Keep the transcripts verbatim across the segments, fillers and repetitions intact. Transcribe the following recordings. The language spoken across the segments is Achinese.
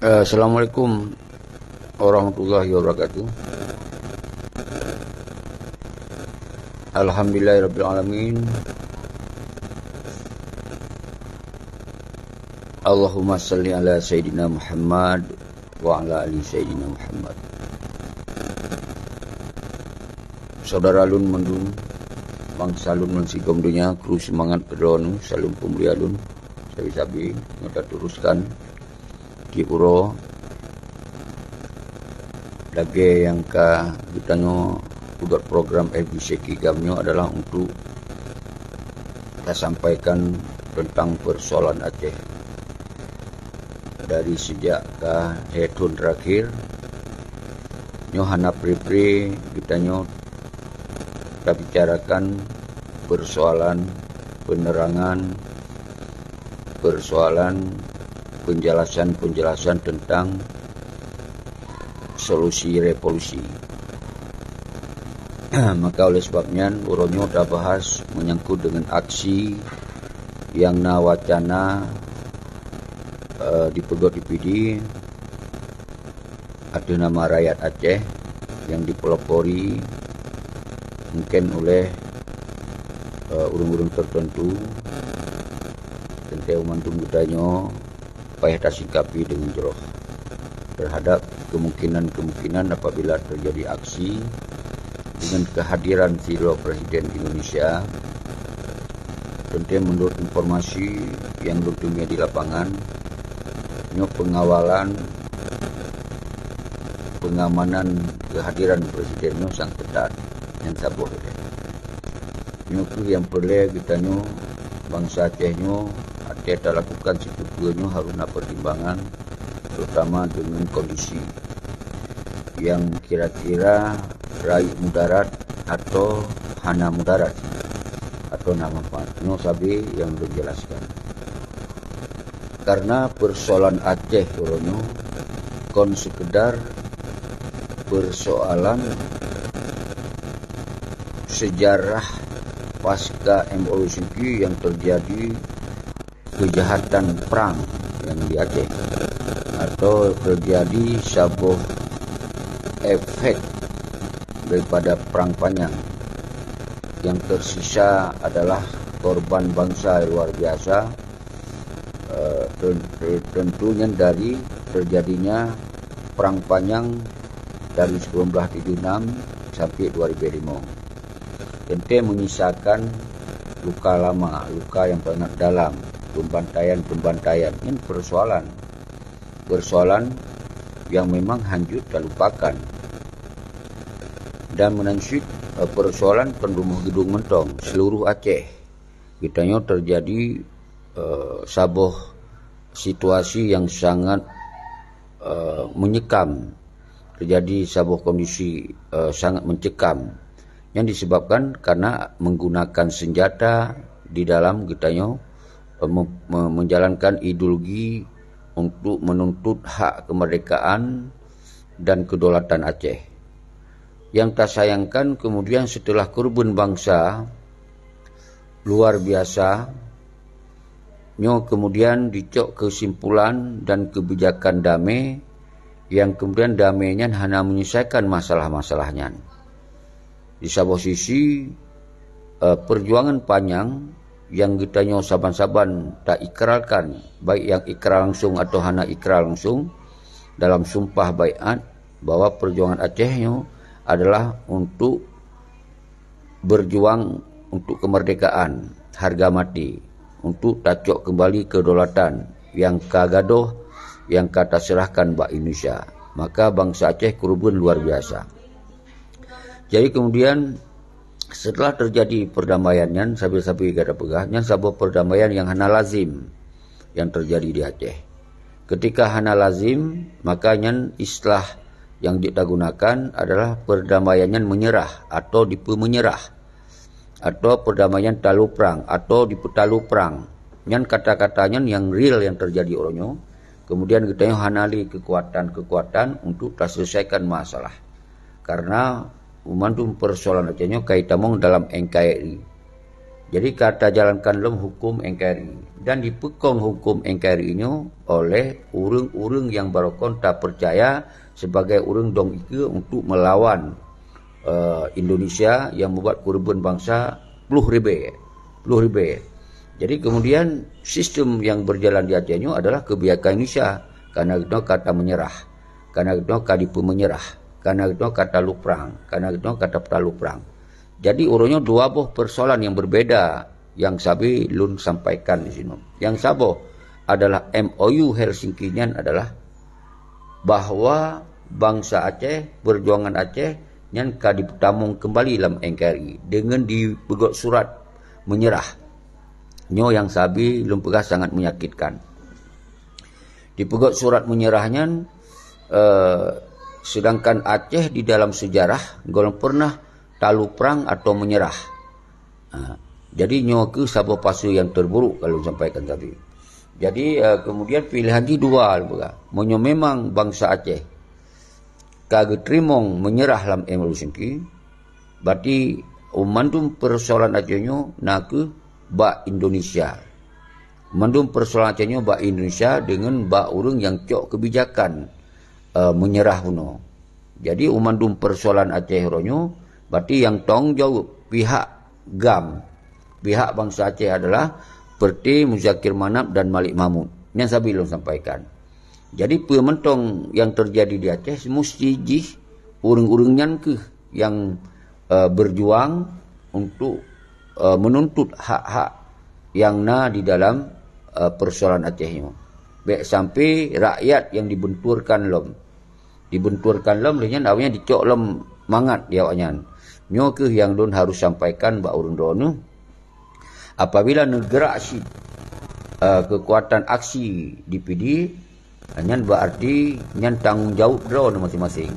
Assalamualaikum warahmatullahi wabarakatuh. Alhamdulillahirabbil alamin. Allahumma salli ala Sayyidina Muhammad wa ala ali Sayyidina Muhammad. Saudara lôn mandum, bansa lôn bansigom donya, kru seumangat keudroe nyoe, saleuem peumulia lôn sabe-sabe. Nyoe tateuruskan tiep uroe lagée nyang ka geutanyoe peugét program F B C Kigam nyoe adalah untuk tasampaikan teuntang peusoalan Aceh. Dari sejak ka lhée thon terakhir, nyoe hana pre-pre geutanyoe tabicarakan peusoalan peunerangan, peusoalan penjelasan-penjelasan teuntang solusi revolusi. Maka oleh sebab nyan, uroe nyoe tabahas meunyangkot deungon aksi nyang na wacana, eh, dipeugét di Pidie ateueh nama rakyat Aceh nyang dipelopori mungken oleh, eh, ureuëng-ureuëng tertentu. Teuntée mandum geutanyoe payah tasingkapi deungon jroh terhadap kemungkinan-kemungkinan apabila terjadi aksi dengan kehadiran sidroe Presiden Indonesia. Teuntée menurut informasi nyang lôn teumé di lapangan, nyoe pengawalan, pengamanan kehadiran Presiden nyoe sangat ketat, nyang saboh ilée. Nyoe kheueh nyang peureulée geutanyoe bansa Aceh nyoe, até talakukan situpeue nyoe harôh na pertimbangan, terutama deungon kondisi nyang kira-kira rayeuk mudarat atau hana mudarat atau na manfaat. Nyoe sabe nyang lôn jelaskan. Karena persoalan Aceh uroe nyoe kon sekedar persoalan sejarah pasca M O U Helsinki yang terjadi kejahatan perang yang di Aceh, atau terjadi saboh efek daripada perang panjang. Yang tersisa adalah korban bangsa luar biasa, eh, ten-, te-, tentunya dari terjadinya perang panjang dari seribu sembilan ratus tujuh puluh enam sampai dua ribu lima. Teuntée menyisakan luka lama, luka yang sangat dalam, pembantaian-pembantaian. Ini persoalan, persoalan yang memang hanjeuet terlupakan. Dan meunan cit, eh, persoalan kon rumoh geudong mantong, seluruh Aceh. Geutanyoe terjadi, eh, saboh situasi yang sangat, eh, menyekam, terjadi saboh kondisi, eh, sangat mencekam yang disebabkan karena menggunakan senjata di dalam geutanyoe, eh, me-, me-, menjalankan ideologi untuk menuntut hak kemerdekaan dan kedaulatan Aceh. Yang tasayangkan kemudian setelah korban bangsa luar biasa, nyoe kemudian dicok kesimpulan dan kebijakan damai yang kemudian damai nyan hana menyelesaikan masalah-masalah nyan. Di saboh sisi, eh, perjuangan panjang yang geutanyoe saban-saban taikrarkan, baik yang ikrar langsung atau hana ikrar langsung, dalam sumpah baiat, bahwa perjuangan Aceh nyoe adalah untuk berjuang untuk kemerdekaan harga mati, untuk tacok kembali kedaulatan yang ka gadôh, yang ka taseurahkan bak Indonesia. Maka bansa Aceh keureubeuen luar biasa. Jadi kemudian, setelah terjadi perdamaian nyan, sabe-sabe gata peugah, nyan saboh perdamaian yang hana lazim yang terjadi di Aceh. Ketika hana lazim, maka nyan istilah yang ditagunakan adalah perdamaian nyan menyerah atau dipeumenyerah, atau perdamaian talo prang atau dipeutalo prang. Nyan kata-kata nyan yang real yang terjadi uroe nyoe. Kemudian geutanyoe hana lé kekuatan-kekuatan untuk taselesaikan masalah. Karena meumandum persoalan Aceh nyoe ka itamong dalam N K R I. Jadi ka tajalankan lom huköm N K R I dan dipeukong huköm N K R I nyoe oleh ureuëng-ureuëng nyang barokon tapeucaya sebagai ureuëng dong ikeue untuk melawan, eh, Indonesia nyang mubat keureubeuen bansa ploh ribée, ploh ribée. Jadi kemudian sistem nyang berjalan di Aceh nyoe adalah kebijakan Indonesia. Karena geutanyoe ka tamenyerah, karena geutanyoe ka dipeumenyerah, karena geutanyoe ka taluprang, karena geutanyoe ka tapeutaluk prang. Jadi uroe nyoe dua boh persoalan nyang berbeda nyang sabe lôn sampaikan di sinoe. Nyang saboh adalah M O U Helsinki nyan adalah bahwa bansa Aceh, perjuangan Aceh nyan ka dipeutamong keumbali lam N K R I deungon dipeugot surat menyerah. Nyoe nyang sabe lôn peugah sangat menyakitkan. Dipeugot surat menyerah nyan, eh, sedangkan Aceh di dalam sejarah gohlom pernah taluprang atau menyerah. Ha, jadi nyoe keuh saboh fase nyang terburuk kalau sampaikan tadi. Jadi, eh, kemudian pilihan jih dua, lôn peugah. Meunyoe memang bansa Aceh ka geuteurimong menyerah lam M O U Helsinki, berarti mandum persoalan Aceh nyoe na keuh bak Indonesia. Mandum persoalan Aceh nyoe bak Indonesia deungon bak ureuëng nyang cok kebijakan, eh, menyerah bunoe. Jadi, mandum persoalan Aceh uroe nyoe, berarti nyang tanggung jaweueb pihak GAM, pihak bansa Aceh adalah Perte, Muzakir Manaf dan Malik Mahmud. Nyan sabe lôn sampaikan. Jadi, peue mantong nyang terjadi di Aceh, musti jih ureuëng-ureuëng nyan keuh nyang, eh, berjuang untuk, eh, menuntut hak-hak nyang na di dalam, eh, persoalan Aceh nyoe. Bék sampai rakyat nyang dibenturkan lom. Dibenturkan lom, lheueh nyan awaknyan dicok lom mangat di awaknyan. Nyoe keuh nyang lôn harus sampaikan bak ureuëng droeneueh. Apabila neugerak cit, eh, keukuatan aksi di Pidie, nyan berarti nyan tanggung jaweueb droeneueh maséng-maséng.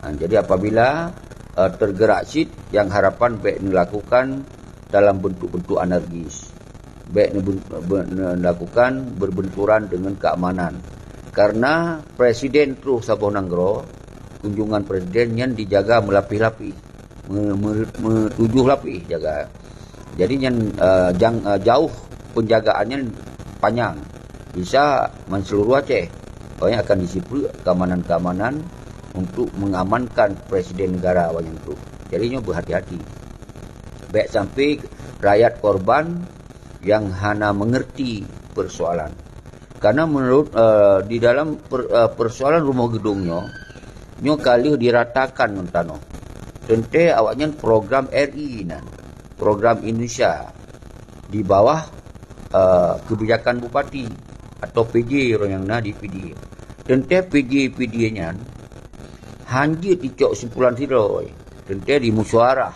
Ha, jadi apabila, eh, tergerak cit, nyang harapan bék neulakukan dalam bentuk-bentuk anarkis. Bék neuben-, be-, neulakukan berbenturan deungon keamanan. Karena presiden troh saboh nanggroe, kunjungan presiden nyan dijaga meulapéh-lapéh, me-, me-, meutujoh lapéh jaga. Jadi nyan, eh, jang-, eh, jauh penjagaan nyan panyang. Bisa man seuluruh Aceh. Awaknyan akan disiplek keamanan-keamanan untuk mengamankan presiden negara awaknyan tu. Jadi nyoe beuhati-hati. Bék sampai rakyat korban nyang hana mengerti persoalan. Karena menurut, eh, di dalam per-, eh, persoalan rumoh geudong nyoe, nyoe ka lheueh diratakan ngon tanoh. Teuntée awaknyan program R I nan, program Indonesia di bawah, eh, kebijakan bupati atau P J ureuëng nyang na di Pidie. Teuntée P J Pidie nyan hanjeuet dicok simpulan sidroe. Teuntée dimusyawarah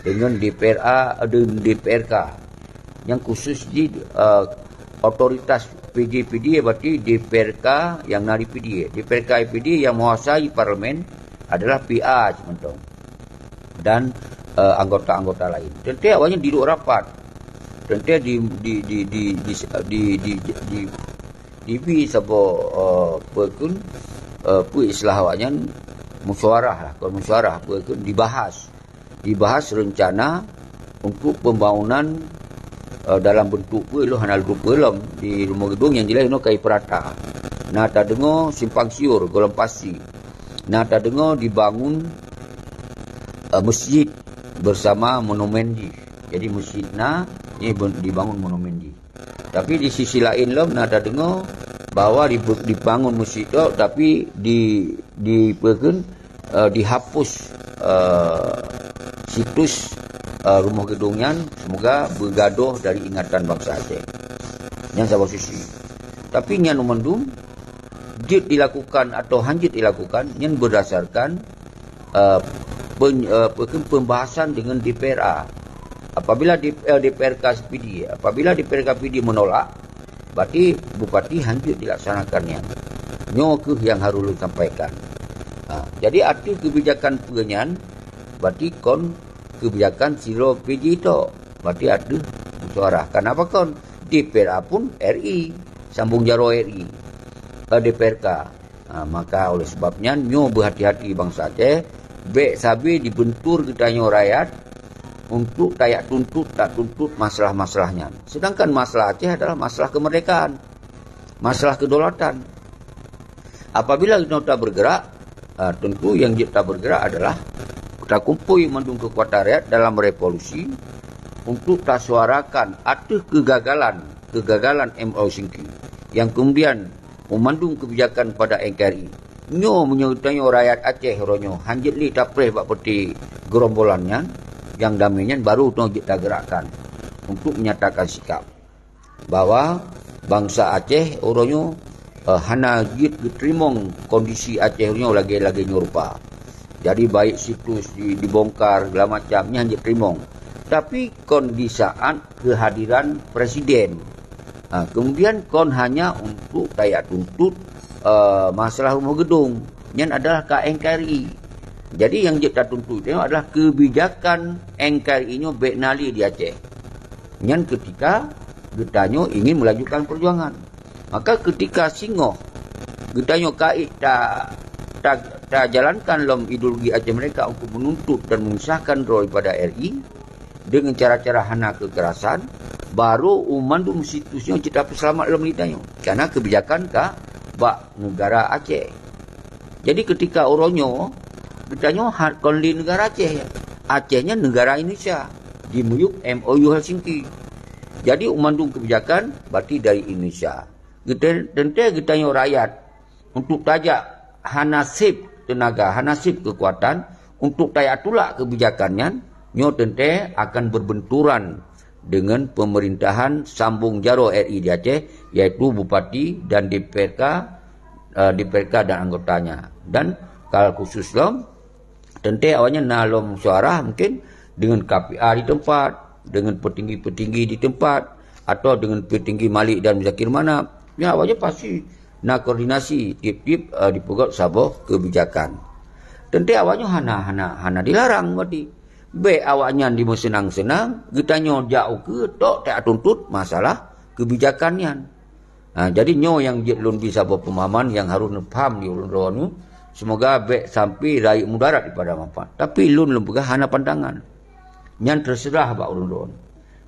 deungon D P R A, deungon D P R K. Nyang khusus jih, eh, otoritas P J Pidie berarti D P R K nyang na di Pidie. D P R K Pidie nyang menguasai parlemen adalah P A cit mantong dan, eh, anggota-anggota lain. Teuntée awaknyan duduk rapat. Teuntée di, di, di, di, di, di, di, di, dibi saboh, eh, peue kheun, eh, peue istilah awaknyan, musyawarah lah, kon musyawarah, peue kheun, dibahas. Dibahas rencana untuk pembangunan, eh, dalam bentuk peue lom, hana lôn peue lom, di rumoh geudong nyang jeulaih inoe ka ipeurata. Na tadeungoe simpang siur, gohlom pasi. Na tadeungoe dibangun, eh, masjid bersama monumen jih. Jadi masjid na, nyoe ben-, dibangun monumen jih. Tapi di sisi laén lom na tadeungoe bahwa dibe-, dibangun masjid tu, tapi di, di, peue kheun, eh, dihapus, eh, situs, eh, rumoh geudong nyan, semoga beugadoh dari ingatan bansa Aceh. Nyan saboh sisi. Tapi nyan mandum jeuet dilakukan atau hanjeuet dilakukan, nyan berdasarkan, eh, pen-, eh, peue kheun, pembahasan dengan D P R A. Apabila D-, eh, D P R K Pidie, apabila D P R K Pidie menolak, berarti bupati hanjeuet dilaksanakan nyan. Nyoe keuh nyang harus lôn sampaikan. Ha, jadi ateueh kebijakan peue nyan, berarti kon kebijakan sidroe P J tok. Berarti ateueh musyawarah. Kenapa kon? D P R A pun R I, sambung jaroe R I, eh, D P R K. Ha, maka oleh sebab nyan, nyoe beuhati-hati bansa Aceh, bék sabe dibentur geutanyoe rakyat untuk tajak tuntut, tajak tuntut masalah-masalah nyan. Sedangkan masalah Aceh adalah masalah kemerdekaan, masalah kedaulatan. Apabila geutanyoe tabergerak, ah, tentu nyang jeuet tabergerak adalah takumpôi mandum keukuatan rakyat dalam revolusi untuk tasuarakan ateueh kegagalan, kegagalan M O U Helsinki, nyang kemudian meumandum kebijakan pada N K R I. Nyoe meunyoe geutanyoe rakyat Aceh uroe nyoe hanjeuet lé tapreh bak peuti geurombolan nyan, nyang damé nyan baru tanyoe jeuet tagerakkan untuk menyatakan sikap bahwa bansa Aceh uroe nyoe, eh, hana jeuet geuteurimong kondisi Aceh uroe nyoe lagée-lagée nyoe rupa. Jadi, baik situs di, dibongkar, segala macam, nyan jeuet teurimong. Tapi, kon di saat kehadiran presiden. Ha, kemudian kon hanya untuk tajak tuntut, eh, masalah rumoh geudong. Nyan adalah ka N K R I. Jadi, nyang jeuet tatuntut nyoe adalah kebijakan N K R I nyoe bék na lé di Aceh. Nyan ketika geutanyoe ingin melanjutkan perjuangan. Maka ketika singoh geutanyoe ka ék ta, ta, tajalankan lom ideologi Aceh Merdeka untuk menuntut dan memisahkan droe daripada R I dengan cara-cara hana kekerasan, baru mandum situs nyoe cit tapeuseulamat lom geutanyoe. Karena kebijakan ka bak negara Aceh. Jadi ketika uroe nyoe, geutanyoe ha-, kon lé negara Aceh. Aceh nyan negara Indonesia. Di miyueb M O U Helsinki. Jadi, mandum kebijakan berarti dari Indonesia. Geute-, teuntée geutanyoe rakyat untuk tajak hana seb teunaga, hana seb keukuatan untuk tajak tulak kebijakan nyan, nyoe teuntée akan berbenturan dengan pemerintahan sambung jaroe R I di Aceh, yaitu bupati dan D P R K, eh, D P R K dan anggotanya. Dan kal khusus lom, teuntée awaknyan na lom syuara mungkin dengan K P A di tempat, dengan petinggi-petinggi di tempat, atau dengan petinggi Malik dan Muzakir Manaf. Ya, awaknyan pasti na koordinasi tiep-tiep, eh, dipeugét saboh kebijakan. Teuntée awaknyan hana, hana, hana dilarang berarti. Bék awaknyan dimeuseunang-seunang, geutanyoe jak ukeue tok tajak tuntut masalah kebijakan nyan. Ha, jadi nyoe nyang jeuet lôn bri saboh peumahaman nyang harôh neupaham di ulôn droeneuh. Semoga bék sampai rayeuk mudarat daripada manfaat. Tapi lôn lôn peugah hana pantangan. Nyan teuseurah bak ulôn droeneuh.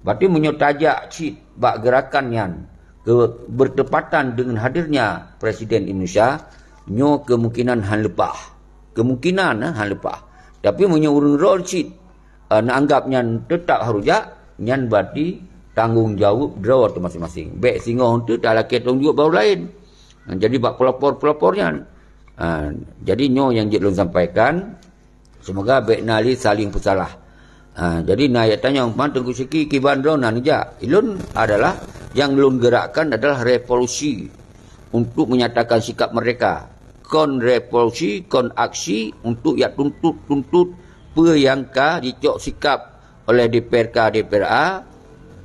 Berarti meunyoe tajak cit bak geurakan nyan ke bertepatan dengan hadirnya Presiden Indonesia, nyoe kemungkinan han leupah. Kemungkinan, eh, han leupah. Tapi meunyoe ureuëng droe cit, eh, neuanggap nyan teutap harôh jak, nyan berarti tanggong jaweueb droe teuh maséng-maséng. Bék singoh teuh talakée tanggong jaweueb bak ureuëng laén. Jadi bak pelopor-pelopor nyan. Ha, jadi nyoe nyang jeuet lôn sampaikan. Semoga bék na lé saléng peusalah. Ha, jadi na nyang tanyong, "Man Teungku Syeki kiban droe na neujak?" Ulôn adalah, nyang lôn geurakkan adalah revolusi untuk menyatakan sikap merdeka. Kon revolusi, kon aksi untuk jak tuntut-tuntut peue nyang ka jicok sikap oleh D P R K, D P R A,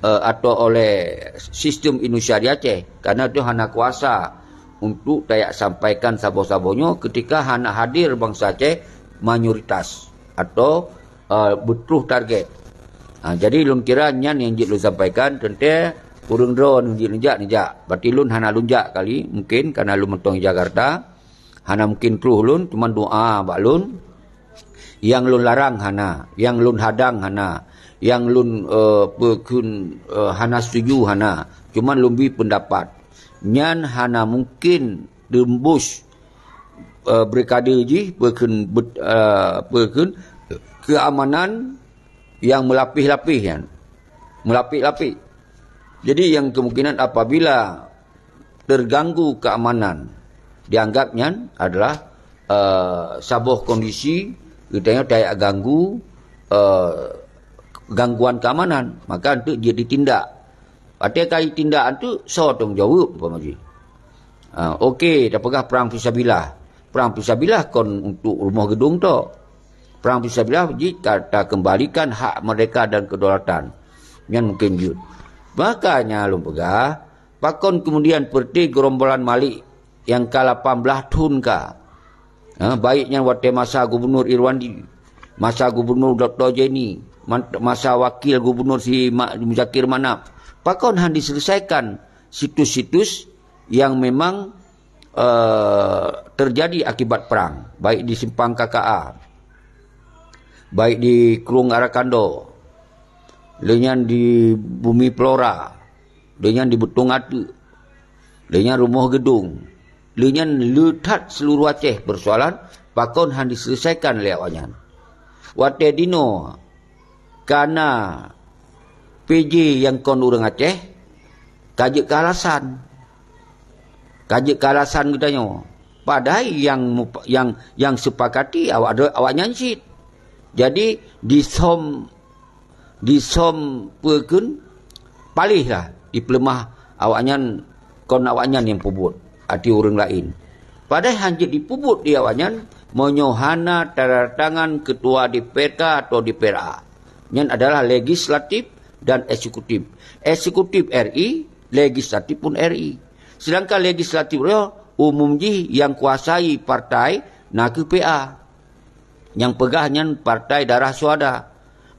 eh, atau oleh sistem Indonesia di Aceh. Karena itu hana kuasa untuk tajak sampaikan saboh-saboh nyoe ketika hana hadir bansa Aceh mayoritas atau, eh, beutôh target. Ha, jadi lôn kira nyan nyang jeuet lôn sampaikan, teuntée ureuëng droe nyang jeuet neujak, neujak. Berarti lôn hana lôn jak kali, mungkin karena lôn mantong di Jakarta. Hana mungkin troh lôn, cuma doa bak lôn. Nyang lôn larang hana, nyang lôn hadang hana, nyang lôn, eh, peukheun, eh, hana setuju hana. Cuma lôn bri peundapat. Nyan hana mungkin teumbus, eh, berkade jih peukheun bet-, eh, peukheun keamanan nyang meulapéh-lapéh nyan. Meulapéh-lapéh. Jadi, nyang kemungkinan apabila terganggu keamanan, dianggap nyan adalah, eh, saboh kondisi geutanyoe tajak ganggu, eh, gangguan keamanan, maka untuk jeuet ditindak. Watée ka ditindak antu, soe tanggong jaweueb umpama jih? Ah, oke, tapeugah perang fisabilillah. Perang fisabilillah kon untuk rumoh geudong tok. Perang fisabilillah jih ta-, takeumbalikan hak merdeka dan kedaulatan. Nyan mungkin jeuet. Makanya lôn peugah, pakon kemudian peureuté geurombolan Malik nyang ka lapan blaih thon ka. Ha, baik nyan watée masa Gubernur Irwandi, masa Gubernur Doktor Zaini, man-, masa wakil gubernur si Ma-, Muzakir Manaf. Pakon han diselesaikan situs-situs yang memang, eh, terjadi akibat perang, baik di Simpang K K A, baik di Krueng Arakando, Lheueh nyan di Bumi Flora, lheueh nyan di Beutong Ateuk, lheueh nyan Rumoh Geudong, lheueh nyan le that seuluruh Aceh persoalan pakon han diselesaikan lé awaknyan. Watée dinoe kana P J nyang kon ureuëng Aceh, ka jeuet keu alasan. Ka jeuet keu alasan geutanyoe. Padahai nyang mupa-, nyang, nyang seupakati awak, awaknyan cit. Jadi, disöm, disöm peue kheun, paléh lah, dipeuleumah awaknyan, kon awaknyan nyang peubuet, ateueh ureuëng laén. Padahai han jeuet dipeubuet di awaknyan, meunyoe hana tanda tangan ketua D P R K atau D P R A. Nyan adalah legislatif dan eksekutif. Eksekutif R I, legislatif pun R I. Sedangkan legislatif nyoe umum jih nyang kuasai partai na kheueh P A. Nyang peugah nyan Partai Darah Syuhada.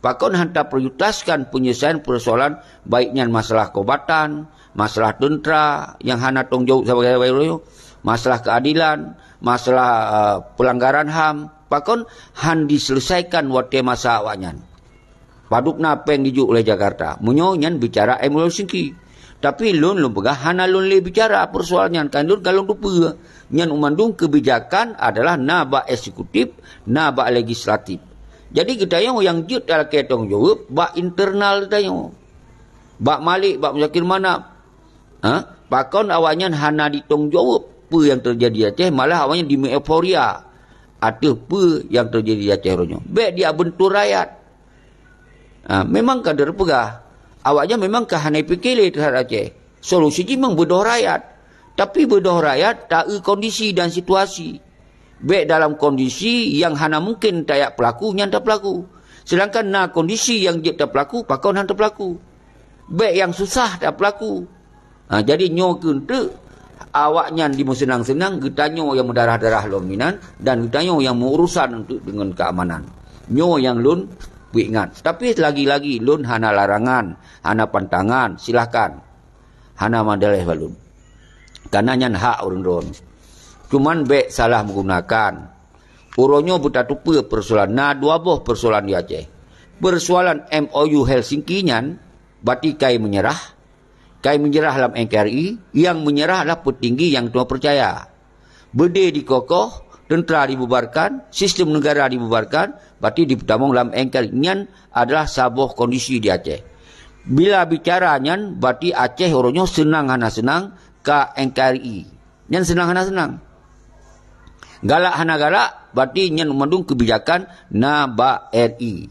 Pakon han taprioritaskan penyelesaian persoalan, baik nyan masalah keubatan, masalah teuntra nyang hana tanggung jaweueb sabagai, masalah keadilan, masalah, eh, pelanggaran HAM, pakon han diselesaikan watée masa awaknyan. Padub na péng jijok lé Jakarta. Meunyoe nyan bicara M O U Helsinki. Tapi lôn, lôn peugah hana lôn lé bicara persoalan nyan, kan lôn ka lôn teupeue. Nyan mandum kebijakan adalah na bak eksekutif, na bak legislatif. Jadi geutanyoe nyang jeuet talakée tanggung jaweueb bak internal geutanyoe. Bak Malik, bak Muzakir Manaf. Ha? Pakon awaknyan hana ditanggung jaweueb peue nyang teujadi di Aceh, malah awaknyan dimeueuforia ateueh peue nyang teujadi di Aceh uroe nyoe. Bék dia beuntur rakyat. Ha, memang ka teupeugah, awaknyan memang ka hana pike lé teuhadap Aceh. Solusi jih memang beudôh rakyat. Tapi beudôh rakyat taeu kondisi dan situasi. Bék dalam kondisi nyang hana mungken tajak peulaku nyan tapeulaku. Sedangkan na kondisi nyang jeuet tapeulaku, pakon han tapeulaku. Bék nyang susah tapeulaku. Ha, jadi nyoe keuh teuk awaknyan dimeuseunang-seunang, geutanyoe nyang meudarah-darah lom inan, dan geutanyoe nyang meuurusan untuk deungon keamanan. Nyoe nyang lôn peuingat. Tapi lagi-lagi lôn hana larangan, hana pantangan, silahkan. Hana madaleh bak lôn. Karena nyan hak ureuëng droe. Cuman bék salah meugunakan. Uroe nyoe beutateupeue persoalan, na dua boh persoalan di Aceh. Persoalan M O U Helsinki nyan, bati kai meunyeurah, kai meunyeurah lam N K R I, nyang meunyeurah adalah peutinggi nyang teuma peucaya. Beudé dikokoh, teuntra dibubarkan, sistem negara dibubarkan, bati dipeutamong lam N K R I. Nyan adalah saboh kondisi di Aceh. Bila bicara nyan, bati Aceh uroe nyoe seunang hana seunang ka N K R I. Nyan seunang hana seunang. Galak hana galak, bati nyan mandum kebijakan na bak R I.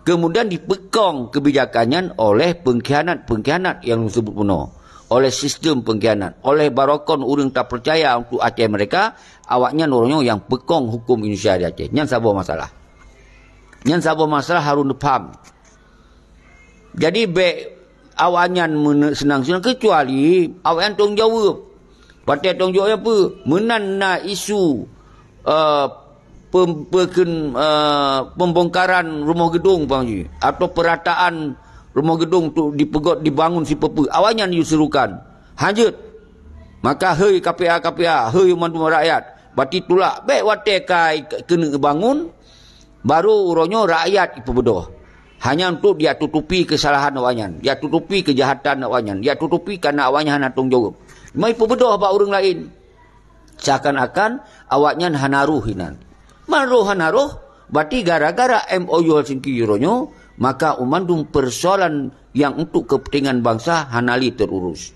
Kemudian dipeukong kebijakan nyan oleh pengkhianat-pengkhianat nyang lôn sebut bunoe. Oleh sistem pengkhianat, oleh barokon ureuëng tapeucaya untuk Aceh Merdeka, awaknyan uroe nyoe nyang peukong huköm Indonesia di Aceh. Nyan saboh masalah. Nyan saboh masalah harôh neupaham. Jadi bék awaknyan meune-, seunang-seunang, keucuali awaknyan tanggung jaweueb. Patéh tanggung jaweueb peue? Meunan na isu, eh, pem-, peukeun-, eh, pembongkaran rumoh geudong, Pak Haji, atau peurataan rumoh geudong tu dipeugöt dibangun sipeue-peue, awaknyan yue serukan. Hanjeuet. Maka hei K P A, K P A, hei mandum rakyat, bati tulak. Bék watée kai keuneuk bangun, baru uroe nyoe rakyat ipeubeudôh. Hanya untuk dia tutupi kesalahan awaknyan, dia tutupi kejahatan awaknyan, dia tutupi karena awaknyan hana tanggung jaweueb. Mai peubeudôh bak ureuëng laén. Seakan-akan awaknyan hana roh inan. Man roh hana roh, berarti gara-gara M O U Helsinki uroe nyoe, maka mandum persoalan nyang untuk kepentingan bangsa hana lé terurus.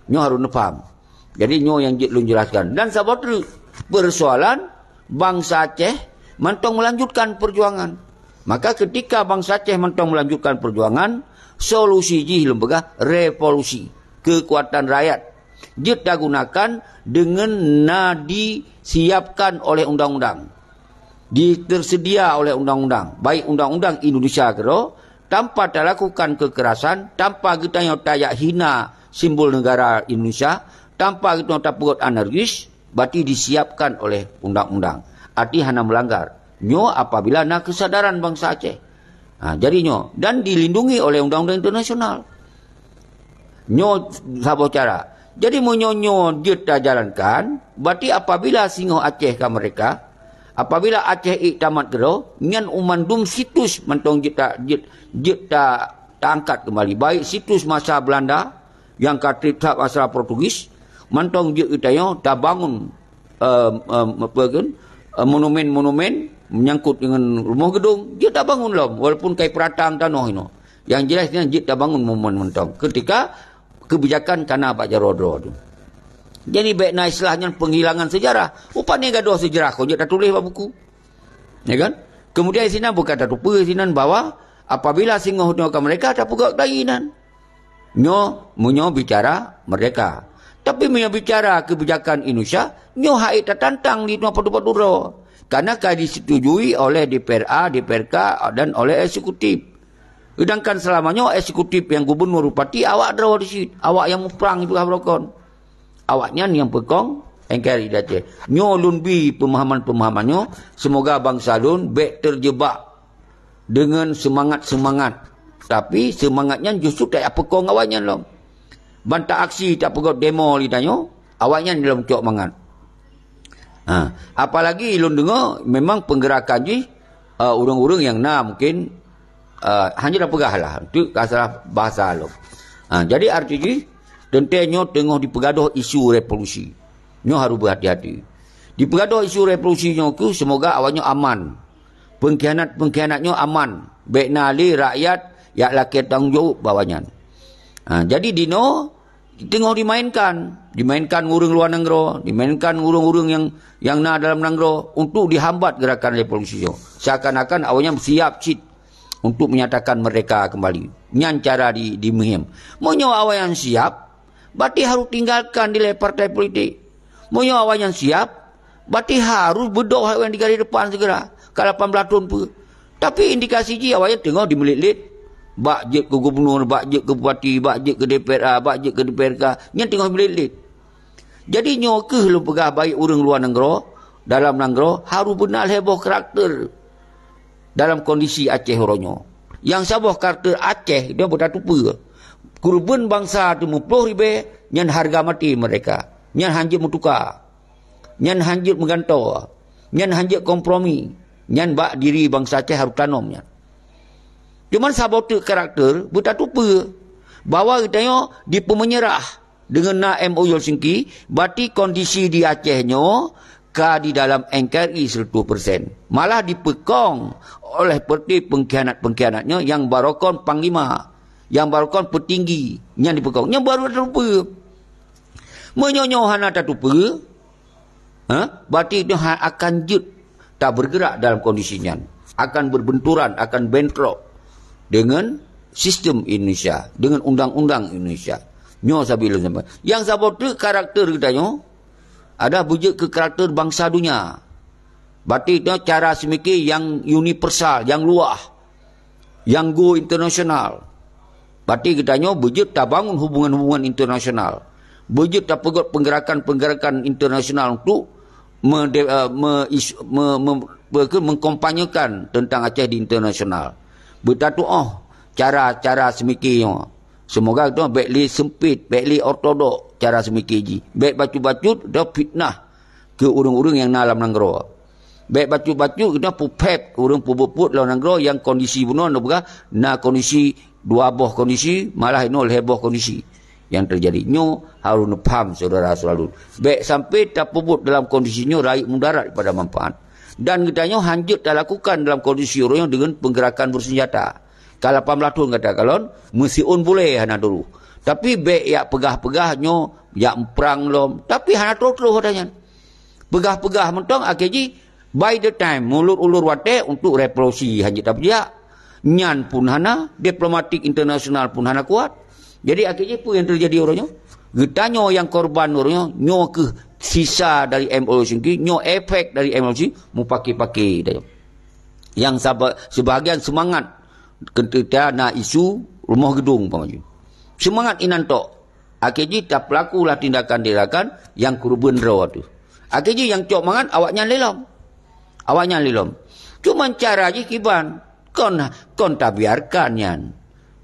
Nyoe harôh neupaham. Jadi nyoe nyang jeuet lôn jelaskan. Dan saboh treuk, persoalan bansa Aceh mantong melanjutkan perjuangan. Maka ketika bansa Aceh mantong melanjutkan perjuangan, solusi jih lôn peugah revolusi, kekuatan rakyat jeuet tagunakan deungon na disiapkan oleh undang-undang, ditersedia oleh undang-undang, baik undang-undang Indonesia keudroe, tanpa talakukan kekerasan, tanpa geutanyoe tajak hina simbol negara Indonesia, tanpa geutanyoe tapeugot anarkis, berarti disiapkan oleh undang-undang. Arti hana melanggar. Nyoe apabila na kesadaran bansa Aceh. Ha, jadi nyoe, dan dilindungi oleh undang-undang internasional. Nyoe saboh cara. Jadi meunyoe nyoe jeuet tajalankan, berarti apabila singoh Aceh ka merdeka, Apabila Aceh ék tamat keudroe, nyan u mandum situs mantong jeuet ta-, jeuet, jeuet ta-, taangkat keumbali. Baik situs masa Beulanda nyang ka treb that masa Portugis, mantong jeuet geutanyoe tabangun, eh, eh, apa kan, eh, monumen-monumen menyangkut dengan rumoh geudong, jeuet tabangun lom, walaupun kai peurata tanoh inoe. Yang jelas nyan jeuet tabangun monumen mantong. Ketika kebijakan ka na bak jaroe droe tu. Jadi, bék na istilah nyan penghilangan sejarah. Upani gadôh sejarah, kon jeuet tatuléh bak buku. Ya kan? Kemudian, sinan bukan tatupeue sinan bahwa apabila singoh nyoe ka merdeka, tapeugöt lagi nan. Nyoe, meunyoe bicara merdeka. Tapi meunyoe bicara kebijakan Indonesia, nyoe hai tatantang di nyoe padub-padub droe. Karena ka disetujui oleh D P R A, D P R K dan oleh eksekutif. Sedangkan selama nyoe eksekutif nyang gubernur bupati awak droe di sit, awak nyang muprang di peugah beurokon. Awaknyan nyang peukong N K R I di Aceh. Nyoe lôn bi peumahaman-peumahaman nyoe, semoga bansa lôn bék terjebak dengan semangat-semangat. Tapi semangat nyan justru tak peukong awaknyan lom. Ban ta aksi, tak peugöt demo di tanyoe, awaknyan lom cok mangat. Ha, apalagi lôn deungoe memang penggerakan jih, uh, ureuëng-ureuëng nyang na mungkin, uh, hanya dah peugah lah, tu ka salah bahasa lom. Ha, jadi arti jih, teuntée nyoe teungoh dipeugadôh isu revolusi. Nyoe harus berhati-hati. Dipeugadôh isu revolusi nyoe keuh, semoga awaknyoe aman. Pengkhianat-pengkhianat nyoe aman. Bék na lé rakyat yak lakée tanggong jaweueb bak awaknyan. Ha, jadi dinoe teungoh dimainkan, dimainkan ureuëng luwa nanggroe, dimainkan ureuëng-ureuëng nyang, nyang na dalam nanggroe untuk dihambat gerakan revolusi nyoe. Seakan-akan awaknyan siap cit untuk menyatakan merdeka kembali. Nyan cara di, di muhim. Meunyoe awaknyan siap, berarti harus tinggalkan dilée partai politik. Meunyoe awaknyan siap, berarti harus beudôh awaknyan di garis depan segera. Ka lapan belas thon peue. Tapi indikasi jih awaknyan teungoh dimeulet-let. Bak jeuet keu gubernur, bak jeuet keu bupati, bak jeuet keu D P R A, bak jeuet keu D P R K. Nyan teungoh dimeulet-let. Jadi nyoe keuh lôn peugah baik ureuëng luwa nanggroe, dalam nanggroe, harus beuna lhée boh karakter dalam kondisi Aceh uroe nyoe. Nyang saboh karakter Aceh nyoe beutatupeue. Keureubeuen bansa teumeuploh ribée, nyan hareuga maté merdeka. Nyan hanjeuet meutuka. Nyan hanjeuet meugantoe. Nyan hanjeuet kompromi. Nyan bak diri bansa Aceh harôh tanom nyan. Cuman saboh teuk karakter beutatupeue bahwa geutanyoe dipeumeunyeurah deungon na M O U Helsinki, berarti kondisi di Aceh nyoe ka di dalam N K R I seratus persen. Malah dipeukong oleh partai pengkhianat-pengkhianat nyoe nyang barokon panglima, nyang barokon peutinggi, nyan dipeukong. Nyan baru tatupeue. Meunyoe nyoe hana tatupeue, ha, berarti nyoe ha-, akan jeuet tabergerak dalam kondisi nyan. Akan berbenturan, akan bentrok dengan sistem Indonesia, dengan undang-undang Indonesia. Nyoe sabe lôn sampaikan. Nyang saboh teuk karakter geutanyoe adalah beujeuet keu karakter bansa donya. Berarti nyoe cara seumiké nyang universal, nyang luwah, nyang go internasional. Berarti geutanyoe beujeuet tabangun hubungan-hubungan internasional. Beujeuet tapeugöt penggerakan-penggerakan internasional untuk mede-, eh, me-, is-, me-, me-, apa ke, mengkampanyekan tentang Aceh di internasional. Beutatuoh cara-cara seumiké nyoe. Semoga geutanyoe bék lé seumpit, bék lé ortodok cara seumiké jih. Bék bacut-bacut, dah fitnah keu ureuëng-ureuëng nyang na lam nanggroe. Bék bacut-bacut geutanyoe peuphép ureuëng peubuet-buet lam nanggroe nyang kondisi bunoe neupeugah na kondisi dua boh kondisi, malah inoe lhée boh kondisi nyang teujadi. Nyoe harôh neupaham, syedara-syedara lôn. Bék sampai tapeubuet dalam kondisi nyoe rayeuk mudarat daripada manfaat. Dan geutanyoe hanjeuet talakukan dalam kondisi uroe nyoe deungon penggerakan bersenjata. Ka lapan belas thon gata kalon, meusiôn bulée hana duroh. Tapi bék yak peugah-peugah nyoe, yak muprang lom. Tapi hana troh-troh ata nyan. Peugah-peugah mantong akhé jih, by the time, mulur-ulur watée untuk revolusi hanjeuet tapeujak. Nyan pun hana, diplomatik internasional pun hana kuat. Jadi akhé jih peue nyang teujadi uroe nyoe? Geutanyoe nyang korban uroe nyoe, nyoe keuh sisa dari M O U Helsinki, nyoe efek dari M O U Helsinki mupake-pake tanyoe. Nyang saba-, sebahagian seumangat ketika na isu rumoh geudong umpama jih. Seumangat inan tok. Akhé jih tapeulakulah tindakan-tindakan nyang keureubeuen droe teuh. Akhé jih nyang cok mangat awaknyan lé lom. Awaknyan lé lom. Cuman cara jih kiban, kon, kon tabiarkan nyan.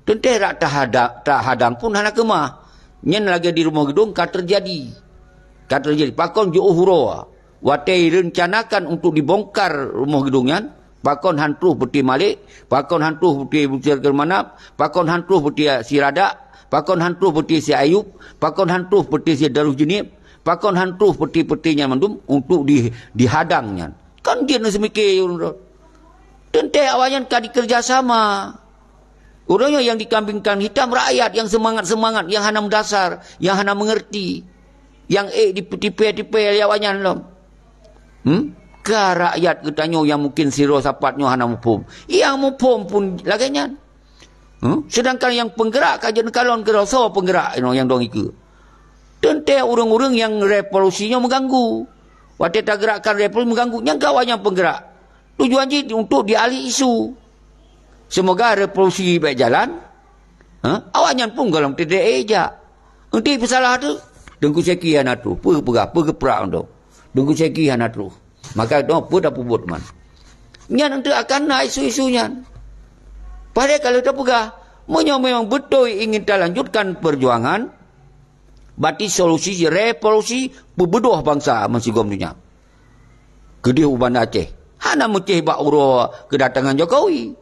Teuntée rak tahada-, tahadang pun hana keumah. Nyan lagée di rumoh geudong ka teujadi. Ka teujadi. Pakon jiôh uroe. Watée rencanakan untuk dibongkar rumoh geudong nyan, pakon han troh Peuti Malik, pakon han troh Peuti Butir Keumanap, pakon han troh Peuti Siradak, pakon han troh Peuti Si Ayub, pakon han troh Peuti Si Daruh Jeunieb, pakon han troh peuti-peuti nyan mandum untuk di, dihadang nyan. Kan jeuet neuseumiké ureuëng droe. Teuntée awaknyan ka dikeureuja sama. Ureuëng nyoe nyang dikambingkan hitam rakyat nyang seumangat-seumangat, nyang hana meudasar, nyang hana meungeurti, nyang ék dipeu-, tipée-tipée lé awaknyan lom. Hmm? Ka rakyat geutanyoe nyang mungken sidroe sapat nyoe hana muphom. Nyang muphom pun lagée nyan. Hmm? Seudangkan nyang peunggerak ka jeuet neukalon keudroe, soe peunggerak inoe nyang dong ikeue? Teuntée ureuëng-ureuëng nyang revolusi nyoe meuganggu. Watée tageurakkan revolusi meuganggu, nyang ka awaknyan peunggerak. Tujuan jih untuk dialih isu. Seumoga revolusi bék jalan, ha? Awaknyan pun gohlom teudeh jak. Eunteuk peusalah tu, Teungku Syeki hana troh. Peue peugah, peue geuprak untuk Teungku Syeki hana troh. Maka tu peue tapeubuet man. Nyan eunteuk akan na isu-isu nyan. Padahai kalau tapeugah, meunyoe memang beutôi ingin talanjutkan perjuangan, berarti solusi revolusi peubeudôh bansa meusigom donya. Keudeh u Banda Aceh. Hana meucéh bak uroe keudatangan Jokowi.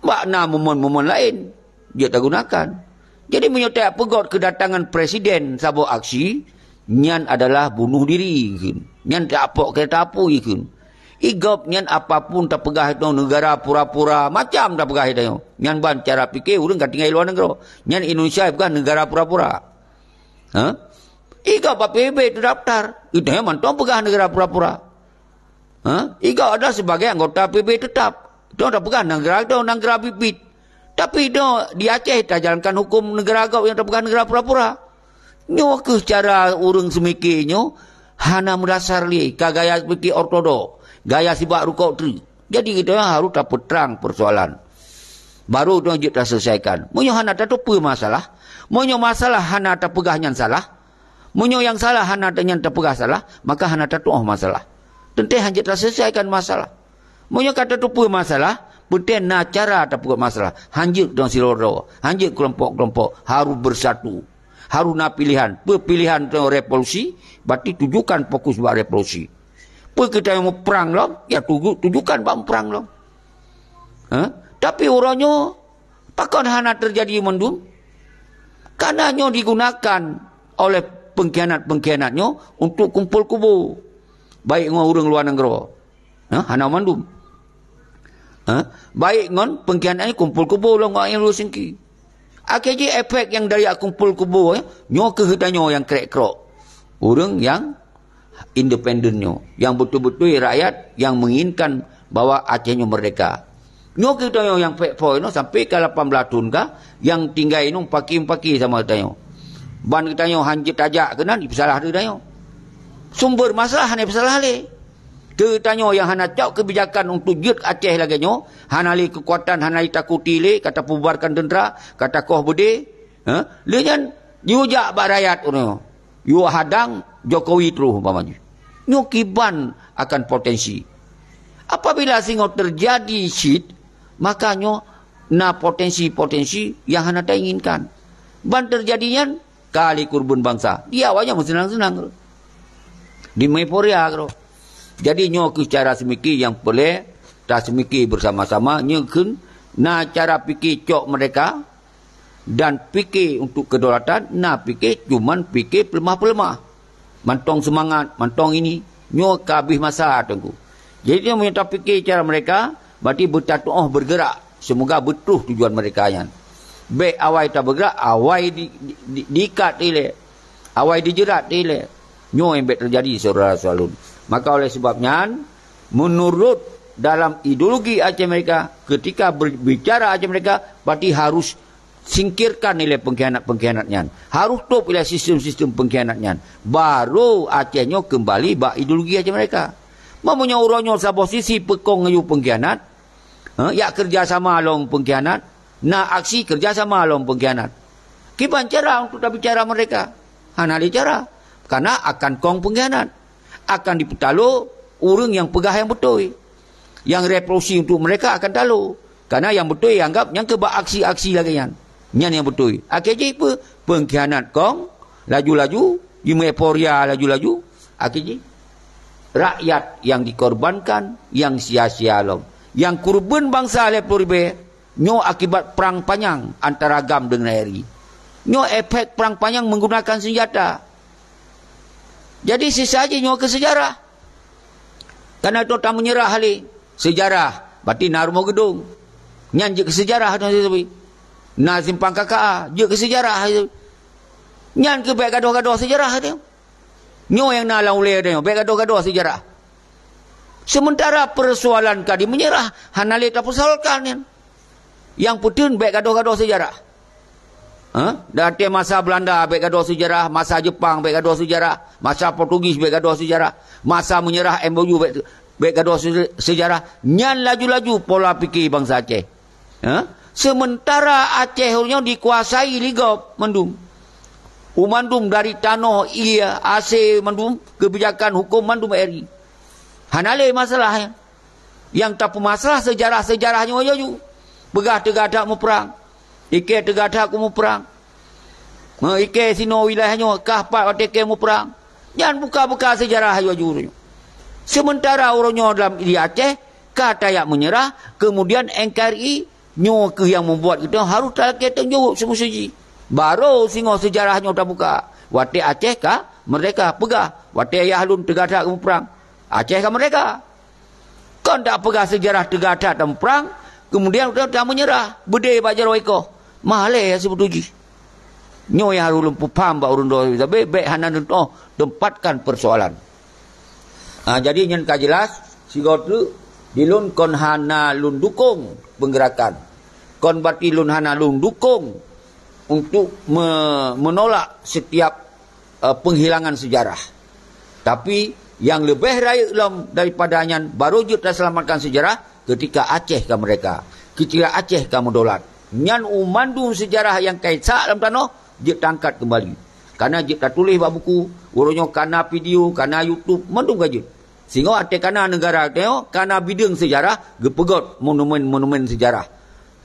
Bak na momen-momen laén jeuet tagunakan. Jadi meunyoe tajak peugét keudatangan presiden saboh aksi, nyan adalah bunuh diri kheun. Nyan tajak pok keureta apui kheun. Igop nyan apapun tapeugah itoe neugara pura-pura, macam tapeugah itoe. Nyan ban cara pike ureuëng ka tinggai luwa nanggroe. Nyan Indonesia peugah neugara pura-pura. Ha? Igop bak P B B teudaftar. Itoe mantong peugah neugara pura-pura. Ha? Igop adalah sebagai anggota P B B tetap. Itoe tapeugah neugara itoe neugara bit-bit. Tapi itoe di Aceh tajalankan huköm neugara gop nyang tapeugah neugara pura-pura. Nyoe kheueh cara ureuëng seumike nyoe hana meudasar lé ka gaya seumike ortodok, gaya sibak rukok treuk. Jadi geutanyoe harôh tapeutrang peusoalan. Baru itoe jeuet taseuleusoikan. Meunyoe hana tateupeue masalah, meunyoe masalah hana tapeugah nyan salah, meunyoe nyang salah hana ta-, nyan tapeugah salah, maka hana tatuoh masalah. Teuntée hanjeuet taseuleusoikan masalah. Meunyoe ka tateupeue masalah, peunteng na cara tapeugét masalah. Hanjeuet dong sidroe-droe, hanjeuet keulompok-keulompok, harôh beusatu. Harôh na piléhan. Peue piléhan tu revolusi, berarti tujukan fokus bak revolusi. Peue geutanyoe muprang lom, ya tuju-, tujukan bak muprang lom. Ha? Tapi uroe nyoe, pakon hana teujadi mandum? Karena nyoe digunakan oleh pengkhianat-pengkhianat nyoe untuk kumpul kubu. Baik ngon ureuëng luwa nanggroe. Ha? Hana mandum. Ha? Baik ngon pengkhianat nyoe kumpul kubu lom ngon ureuëng singki. Akhé jih efek nyang dari kumpul kubu, eh, nyoe kheueh tanyoe nyang krek-krok. Ureuëng nyang independen nyoe, nyang beutôi-beutôi rakyat nyang menginginkan bahwa Aceh nyoe merdeka. Nyoe geutanyoe nyang pek phôi nyoe sampai ka lapan belas thon ka, nyang tinggai nyoe paki-paki sama geutanyoe. Ban geutanyoe hanjeuet tajak keunan, ipeusalah geutanyoe. Sumber masalah hana ipeusalah lé. Geutanyoe nyang hana cok keubijakan untuk jeuet Aceh lagée nyoe, hana lé keukuatan, hana lé takuti lé, ka tapeububarkan teuntra, ka takoh beudé, ha? Lé nyan, yue jak bak rakyat uroe nyoe. Yue hadang Jokowi troh umpama jih. Nyoe kiban akan potensi. Apabila singoh teujadi cit, maka nyoe na potensi-potensi nyang hana tainginkan. Ban teujadi nyan, ka lé keureubeuen bansa. Di awaknyan meuseunang-seunang. Di euforia keudroe. Jadi nyoe kheueh cara seumike nyang peureulée taseumike beusama-sama, nyoe kheun na cara pike cok merdeka, dan pike untuk kedaulatan, na pike cuman pike peuleumah-peuleumah. Mantong seumangat, mantong ini, nyoe ka habéh masa Teungku. Jadi nyoe meunyoe tapike cara mereka, berarti beutatuoh bergerak, seumoga beutroh tujuan mereka nyan. Bék awai tabeugerak, awai di, di, di, diikat ilée, awai dijeurat ilée. Nyoe nyang bék teujadi, syedara-syedara lôn. Maka oleh sebab nyan, menurut dalam ideologi Aceh Merdeka, ketika berbicara Aceh Merdeka, berarti harus singkirkan ilée pengkhianat-pengkhianat nyan. Harôh tôb ilée sistem-sistem pengkhianat nyan. Barô Aceh nyoe keumbali bak ideologi Aceh Merdeka. Meunyoe uroe nyoe saboh sisi peukong ngon pengkhianat, ha, jak keureuja sama lom pengkhianat, na aksi keureuja sama lom pengkhianat. Kiban cara untuk tabicara merdeka? Hana lé cara. Karena akan kong pengkhianat. Akan dipeutalo ureuëng nyang peugah nyang beutôi. Nyang revolusi untuk mereka akan talo. Karena nyang beutôi anggap nyang keuh bak aksi-aksi lagée nyan. Nyan nyang beutôi. Akhé jih peue? Pengkhianat kong, laju-laju, jimeueporia laju-laju. Akhé jih, rakyat nyang dikorbankan nyang sia-sia lom. Nyang keureubeuen bansa lhèe plôh ribèe nyoe akibat prang panyang antara GAM deungon RI. Nyoe efek prang panyang menggunakan senjata. Jadi sisa jih nyoe keu seujarah. Kana toh tameunyeurah lé seujarah, berarti na rumoh geudong. Nyan jeuet keu seujarah tu sabe. Na simpang K K A, jeuet keu seujarah tu. Nyan keuh bèk gadoh-gadoh seujarah tu. Nyoe nyang na lam ulèe tu, bèk gadoh-gadoh seujarah. Sementara persoalan ka dimeunyeurah, hana lé tapeusoalkan nyan. Nyang peuteun bèk gadoh-gadoh seujarah. Ha? Dari masa Belanda bèk gadoh seujarah, masa Jepang bèk gadoh seujarah, masa Portugis bèk gadoh seujarah, masa meunyeurah M O U bèk, bèk gadoh se-, seujarah. Nyan laju-laju pola pikir bansa Aceh. Ha? Sementara Aceh uroe nyoe dikuasai lé gob mandum. U mandum dari tanoh, ie, asèe mandum, kebijakan hukum mandum RI. Hana lé masalah nyan. Nyang tapeumasalah seujarah-seujarah nyoe laju. Peugah teuga that muprang. Ikèe teuga that keu muprang. Ngon ikèe sinoe wilayah nyoe kah pat watèe kèe muprang. Nyan buka-buka seujarah laju nyoe. Sementara uroe nyoe lam di Aceh ka tajak meunyeurah, kemudian N K R I nyoe keuh nyang membuat geutanyoe harôh talakèe tanggung jaweueb seumeuseuji. Barô singoh seujarah nyoe tabuka. Watèe Aceh ka meurdeka, peugah, watèe ayah lôn teuga that keu muprang, Aceh ka meurdeka. Kon tapeugah seujarah teuga that tamuprang, kemudian ta-, tameunyeurah, beudé bak jaroe ikoh. Malèe seubeutôi jih. Nyoe nyang harôh lôn peupham bak ureueng droe sabe, bèk hana neutoh tempatkan persoalan. Ha, jadi nyan ka jelas, sigoe teuk, di lôn kon hana lôn dukong penggeurakan. Kon berarti lôn hana lôn dukong untuk me-, menolak setiap eh, penghilangan sejarah. Tapi, nyang leubeh rayeuk lom daripada nyan, barô jeuet taselamatkan sejarah ketika Aceh ka meurdeka, ketika Aceh ka meudaulat. Nyan u mandum sejarah nyang ka isak lam tanoh jeuet taangkat keumbali. Kana jeuet tatuléh bak buku, uroe nyoe kana video, kana YouTube, mandum ka jeuet. Singoh watèe kana neugara tanyoe, kana bideueng sejarah, geupeugöt monumen-monumen sejarah.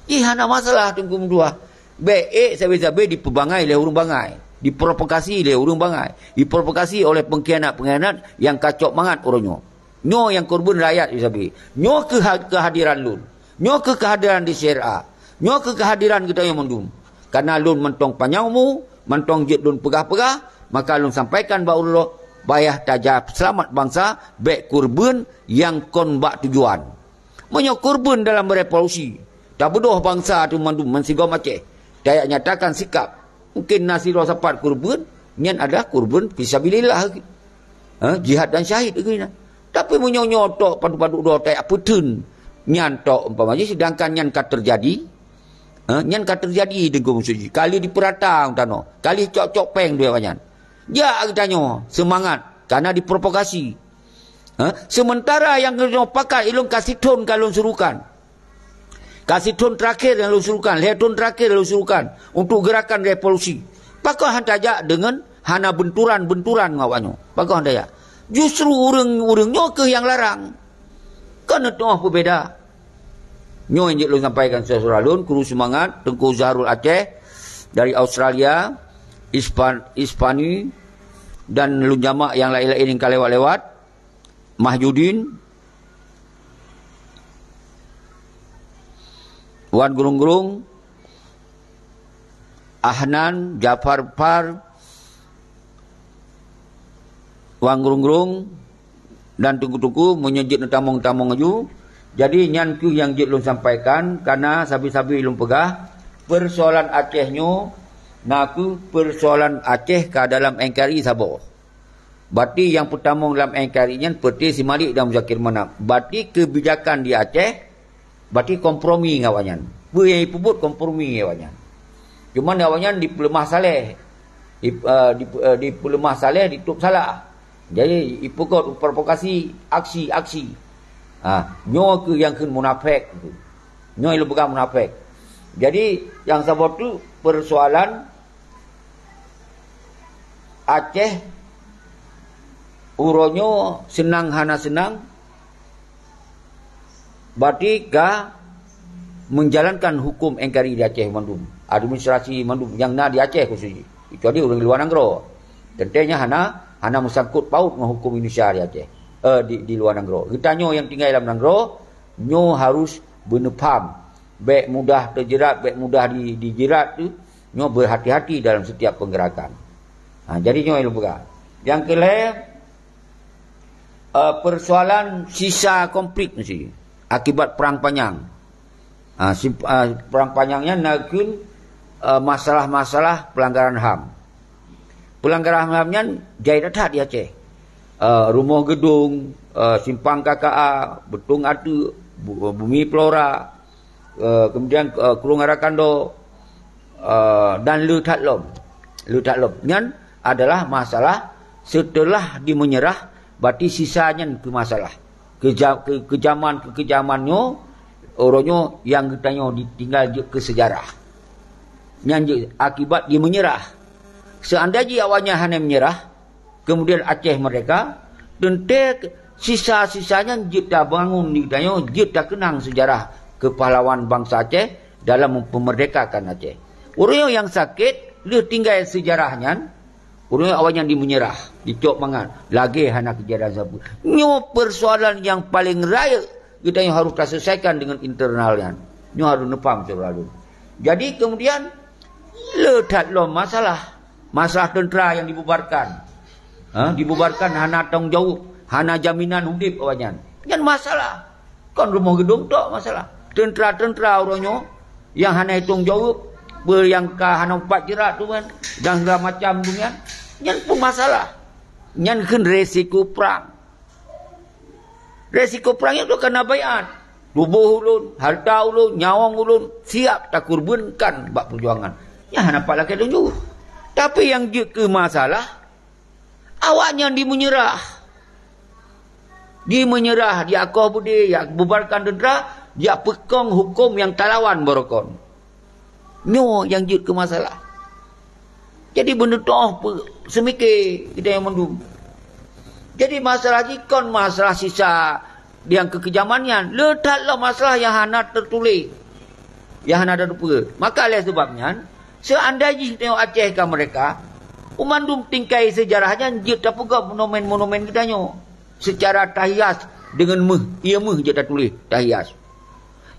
Jih hana masalah Teungku meutuah. Bèk ék sabe-sabe dipeubangai lé ureueng bangai, diprovokasi lé ureueng bangai, diprovokasi oleh pengkhianat-pengkhianat nyang ka cok mangat uroe nyoe. Nyoe nyang keureubeuen rakyat sabe. Nyoe keuh ha-, keuhadiran lôn. Nyoe keuh keuhadiran di C R A. Nyoe keuh keuhadiran geutanyoe mandum. Kareuna lôn mantong panyang umu, mantong jeuet lôn peugah-peugah, maka lôn sampaikan bak ureueng droe, payah taja seulamat bansa, bèk keureubeuen nyang kon bak tujuan. Meunyoe keureubeuen dalam revolusi, tabeudôh bansa teuh mandum meusigoe macée, tajak nyatakan sikap, mungken na sidroe sapat keureubeuen, nyan adalah keureubeuen fisabilillah, ha, jihad dan syahid geuh nyan. Tapi meunyoe nyoe tok padub-padub droe tajak peuteun, nyan tok umpama jih, sedangkan nyan ka teujadi, ha, nyan ka teujadi Teungku Musuji. Kali dipeurata tanoh, kali cok-cok péng dua nyan. Jak geutanyoe seumangat, kana diprovokasi. Ha? Seumeuntara nyang geutanyoe pakat ilôn ka sithon ka lôn surukan. Ka sithon teurakhé nyang lôn surukan, lhée thon teurakhé lôn surukan untuk geurakan revolusi. Pakon han tajak deungon hana beunturan-beunturan ngon awaknyoe? Pakon han tajak? Justru ureuëng-ureuëng nyoe kheueh nyang larang. Kon neutuoh peubeda. Nyoe nyang jeuet lôn sampaikan syedara lôn, kuru seumangat, Teungku Zahrul Aceh dari Australia, Ispan-, Ispani, dan lôn jamak nyang laén-laén nyang ka lewat-lewat, Mahyudin, Wan Grung-Grung, Ahnan, Jafar Par, Wan Grung-Grung, dan Teungku-teungku, meunyoe jeuet neutamong-tamong laju. Jadi, nyan kheueh nyang jeuet lôn sampaikan, kareuna sabe-sabe lôn peugah, peusoalan Aceh nyoe na kheueh peusoalan Aceh ka dalam N K R I saboh. Berarti nyang peutamong lam N K R I nyan Peuté Simalek dan Muzakir Manaf. Berarti keubijakan di Aceh, berarti kompromi ngon awaknyan. Peue nyang jipeubuet kompromi ngon awaknyan. Cuman awaknyan dipeuleumah saleh. Dip-, eh, dip-, eh, dipeuleumah saleh, ditôb salah. Jadi, jipeugöt provokasi, aksi-aksi. Ha, nyoe kheueh nyang kheun munafék tu. Nyoe lôn peugah munafék. Jadi, nyang saboh tu peusoalan Aceh uroe nyoe seunang hana seunang, berarti ka menjalankan huköm N K R I di Aceh mandum, administrasi mandum nyang na di Aceh khusus, kecuali ureuëng luwa nanggroe. Teuntée nyan hana, hana meusangkot paut ngon huköm Indonesia di Aceh. eh, di, di luwa nanggroe. Geutanyoe nyang tinggai lam nanggroe, nyoe harus beuneupham. Bék mudah teujerat, bék mudah di, dijerat tu, nyoe beuhati-hati dalam setiap peugerakan. Ha, jadi nyoe nyang lôn peugah. Nyang keulhèe, eh, persoalan sisa konflik meusti akibat perang panjang. Ha, si, eh, perang panjang nyan na kheun, eh, masalah-masalah pelanggaran HAM. Pelanggaran HAM nyan jai that-that di Aceh. Eh, rumoh geudong, eh, simpang K K A, beutong ateueh, bu-, bumi Flora, eh, kemudian, eh, Krueng Arakando, eh, dan le that lom. Le that lom. Nyan adalah masalah setelah dimenyerah, berarti sisa nyan keu masalah. Keu ja-, keu, keu jaman, keu, keu jaman nyoe, uroe nyoe nyang geutanyoe ditinggai jeuet keu sejarah. Nyan jeuet akibat dimenyerah. Seandai jih awaknyan hana menyerah, kemudian Aceh merdeka, teuntèe sisa-sisa nyan jeuet tabangun di geutanyoe, jeuet takeunang sejarah keupahlawan bansa Aceh dalam mempeumerdekakan Aceh. Ureueng nyang sakét, lheueh tinggai sejarah nyan, ureueng awaknyan dimenyerah, dicok mangat, lagèe hana keujadian sapeue. Nyoe persoalan nyang paleng rayeuk geutanyoe harôh taseulesaikan deungon internal nyan. Nyoe harôh neupaham syedara lôn. Jadi kemudian, le that lom masalah. Masalah teuntera nyang dibubarkan. Ha, dibubarkan hana tanggung jaweueb, hana jaminan udép awaknyan. Nyan masalah. Kon rumoh geudong tok masalah. Teuntera-teuntera uroe nyoe nyang hana tanggung jaweueb, beu nyang ka hana upat jeurat tu kan, dan segala macam tu nyan. Nyan pun masalah. Nyan kheun resiko prang. Resiko prang nyan tu kana baiat. Tuboh ulôn, hareuta ulôn, nyawöng ulôn siap takurbankan bak peujuangan. Nyan hana pat lakèe tanggung jaweueb. Tapi nyang jeuet keu masalah, awaknyan dimeunyeurah. Dimeunyeurah, jiakoh beudé, jibubarkan teuntera, jipeukong hukôm nyang talawan beurukon. Nyoe nyang jeuet keu masalah. Jadi beuneutoh peu-, seumike geutanyoe mandum. Jadi masalah jih kon masalah sisa nyang keu keujaman nyan. Le that lom masalah nyang hana teutuléh, nyang hana tateupeue. Maka lé sabab nyan, seandai jih tanyoe Aceh ka merdeka, u mandum tingkai seujarah nyan jeuet tapeugöt monumen-monumen geutanyoe. Seucara tahias deungon méuh, ié méuh jeuet tatuléh tahias.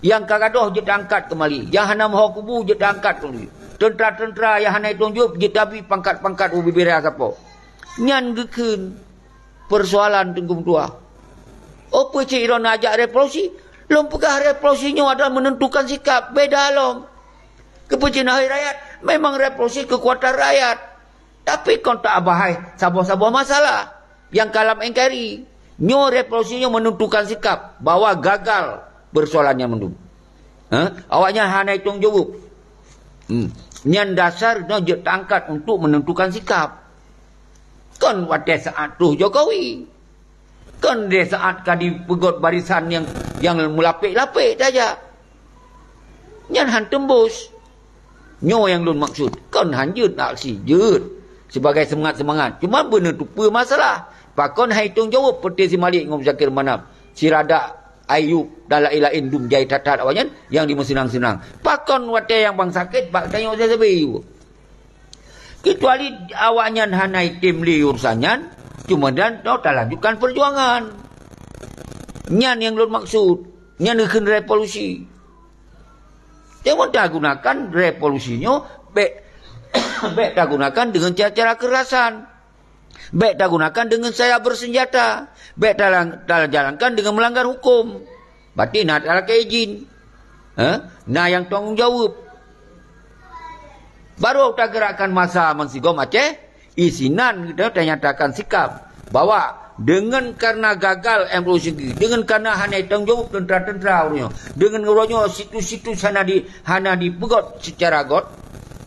Nyang ka gadôh jeuet taangkat keumali, nyang hana meuho kubu jeuet taangkat keumali. Teuntera-teuntera nyang hana itong jeuet jeuet tabi pangkat-pangkat u bibiraya sapo. Nyan geukheun persoalan Teungku meutuah. Oh, peue cit droeneuh ajak revolusi? Lôn peugah revolusi nyoe adalah menentukan sikap, beda lom. Keupeue cit na hai rakyat? Memang revolusi keukuatan rakyat. Tapi kon ta bahai saboh-saboh masalah nyang ka lam N K R I. Nyoe revolusi nyoe menentukan sikap bahwa gagal persoalan nyan mandum. Ha? Awaknyan hana itong jaweueb. Hmm. Nyan dasar nyoe jeuet taangkat untuk menentukan sikap. Kon watèe saat troh Jokowi. Kon lé saat ka dipeugöt barisan nyang, nyang meulapék-lapék tajak. Nyan han teumbus. Nyoe nyang lôn maksud. Kon han jeuet aksi, jeuet sibagai seumangat-seumangat. Cuma beuneuteupeu masalah. Pakon han itong jaweueb Peuté Si Malik ngon Muzakir Manaf, Si Radak, Ayub dan laén-laén dum jai that-that awaknyan nyang dimeuseunang-seunang. Pakon watèe nyang ban sakét bak tanyoe sabe-sabe. Kecuali awaknyan hana item lé urusan nyan, cuma dan tau talanjutkan perjuangan. Nyan nyang lôn maksud. Nyan geukheun revolusi. Jangan tagunakan revolusi nyoe bèk, bèk tagunakan deungon cara-cara kekerasan. Bèk tagunakan deungon saya bersenjata. Bèk talang-, tajalankan deungon melanggar hukum. Berarti na talakèe izin. Ha? Na nyang tanggung jaweueb. Baru tagerakkan masa meusigom Aceh, isinan kita tanyatakan sikap bahwa dengan karena gagal M O U Helsinki, dengan karena hana tanggung jaweueb teuntera-teuntera uroe nyoe, dengan uroe nyoe situs-situs hana di, hana dipeugöt secara göt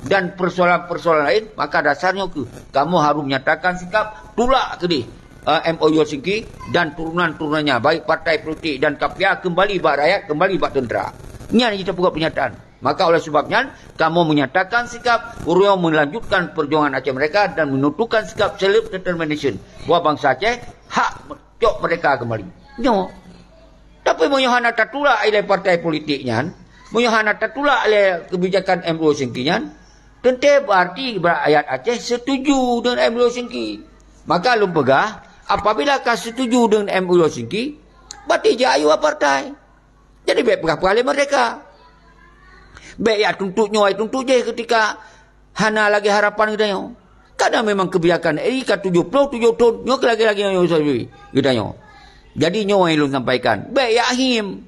dan persoalan-persoalan laén, maka dasarnya keuh kamoe harôh menyatakan sikap tulak keudeh, eh, M O U Helsinki dan turunan-turunannya, baik partai politik dan kapiah, kembali bak rakyat, kembali bak teuntera. Nyan jih tapeugöt pernyataan. Maka oleh sebab nyan, kamoe menyatakan sikap uroe nyoe melanjutkan perjuangan Aceh Merdeka dan menentukan sikap self determination bahwa bansa Aceh hak cok merdeka kembali. Nyoe. Tapi meunyoe hana tatulak ilèe partai politik nyan, meunyoe hana tatulak ilèe kebijakan M O U Helsinki nyan, teuntèe berarti rakyat Aceh setuju dengan M O U Helsinki. Maka lôn peugah, Apabila ka setuju deungon M O U Helsinki, berarti jak ayue partai. Jadi bék peugah-peugah lé merdeka. Bék jak tuntot nyoe, tuntot jéh ketika hana lagée harapan geutanyoe. Karena memang kebijakan R I ka tujoh ploh tujoh thon, nyoe keu lagée-lagée nyoe sabe geutanyoe. Jadi nyoe nyang lôn sampaikan, bék jak him.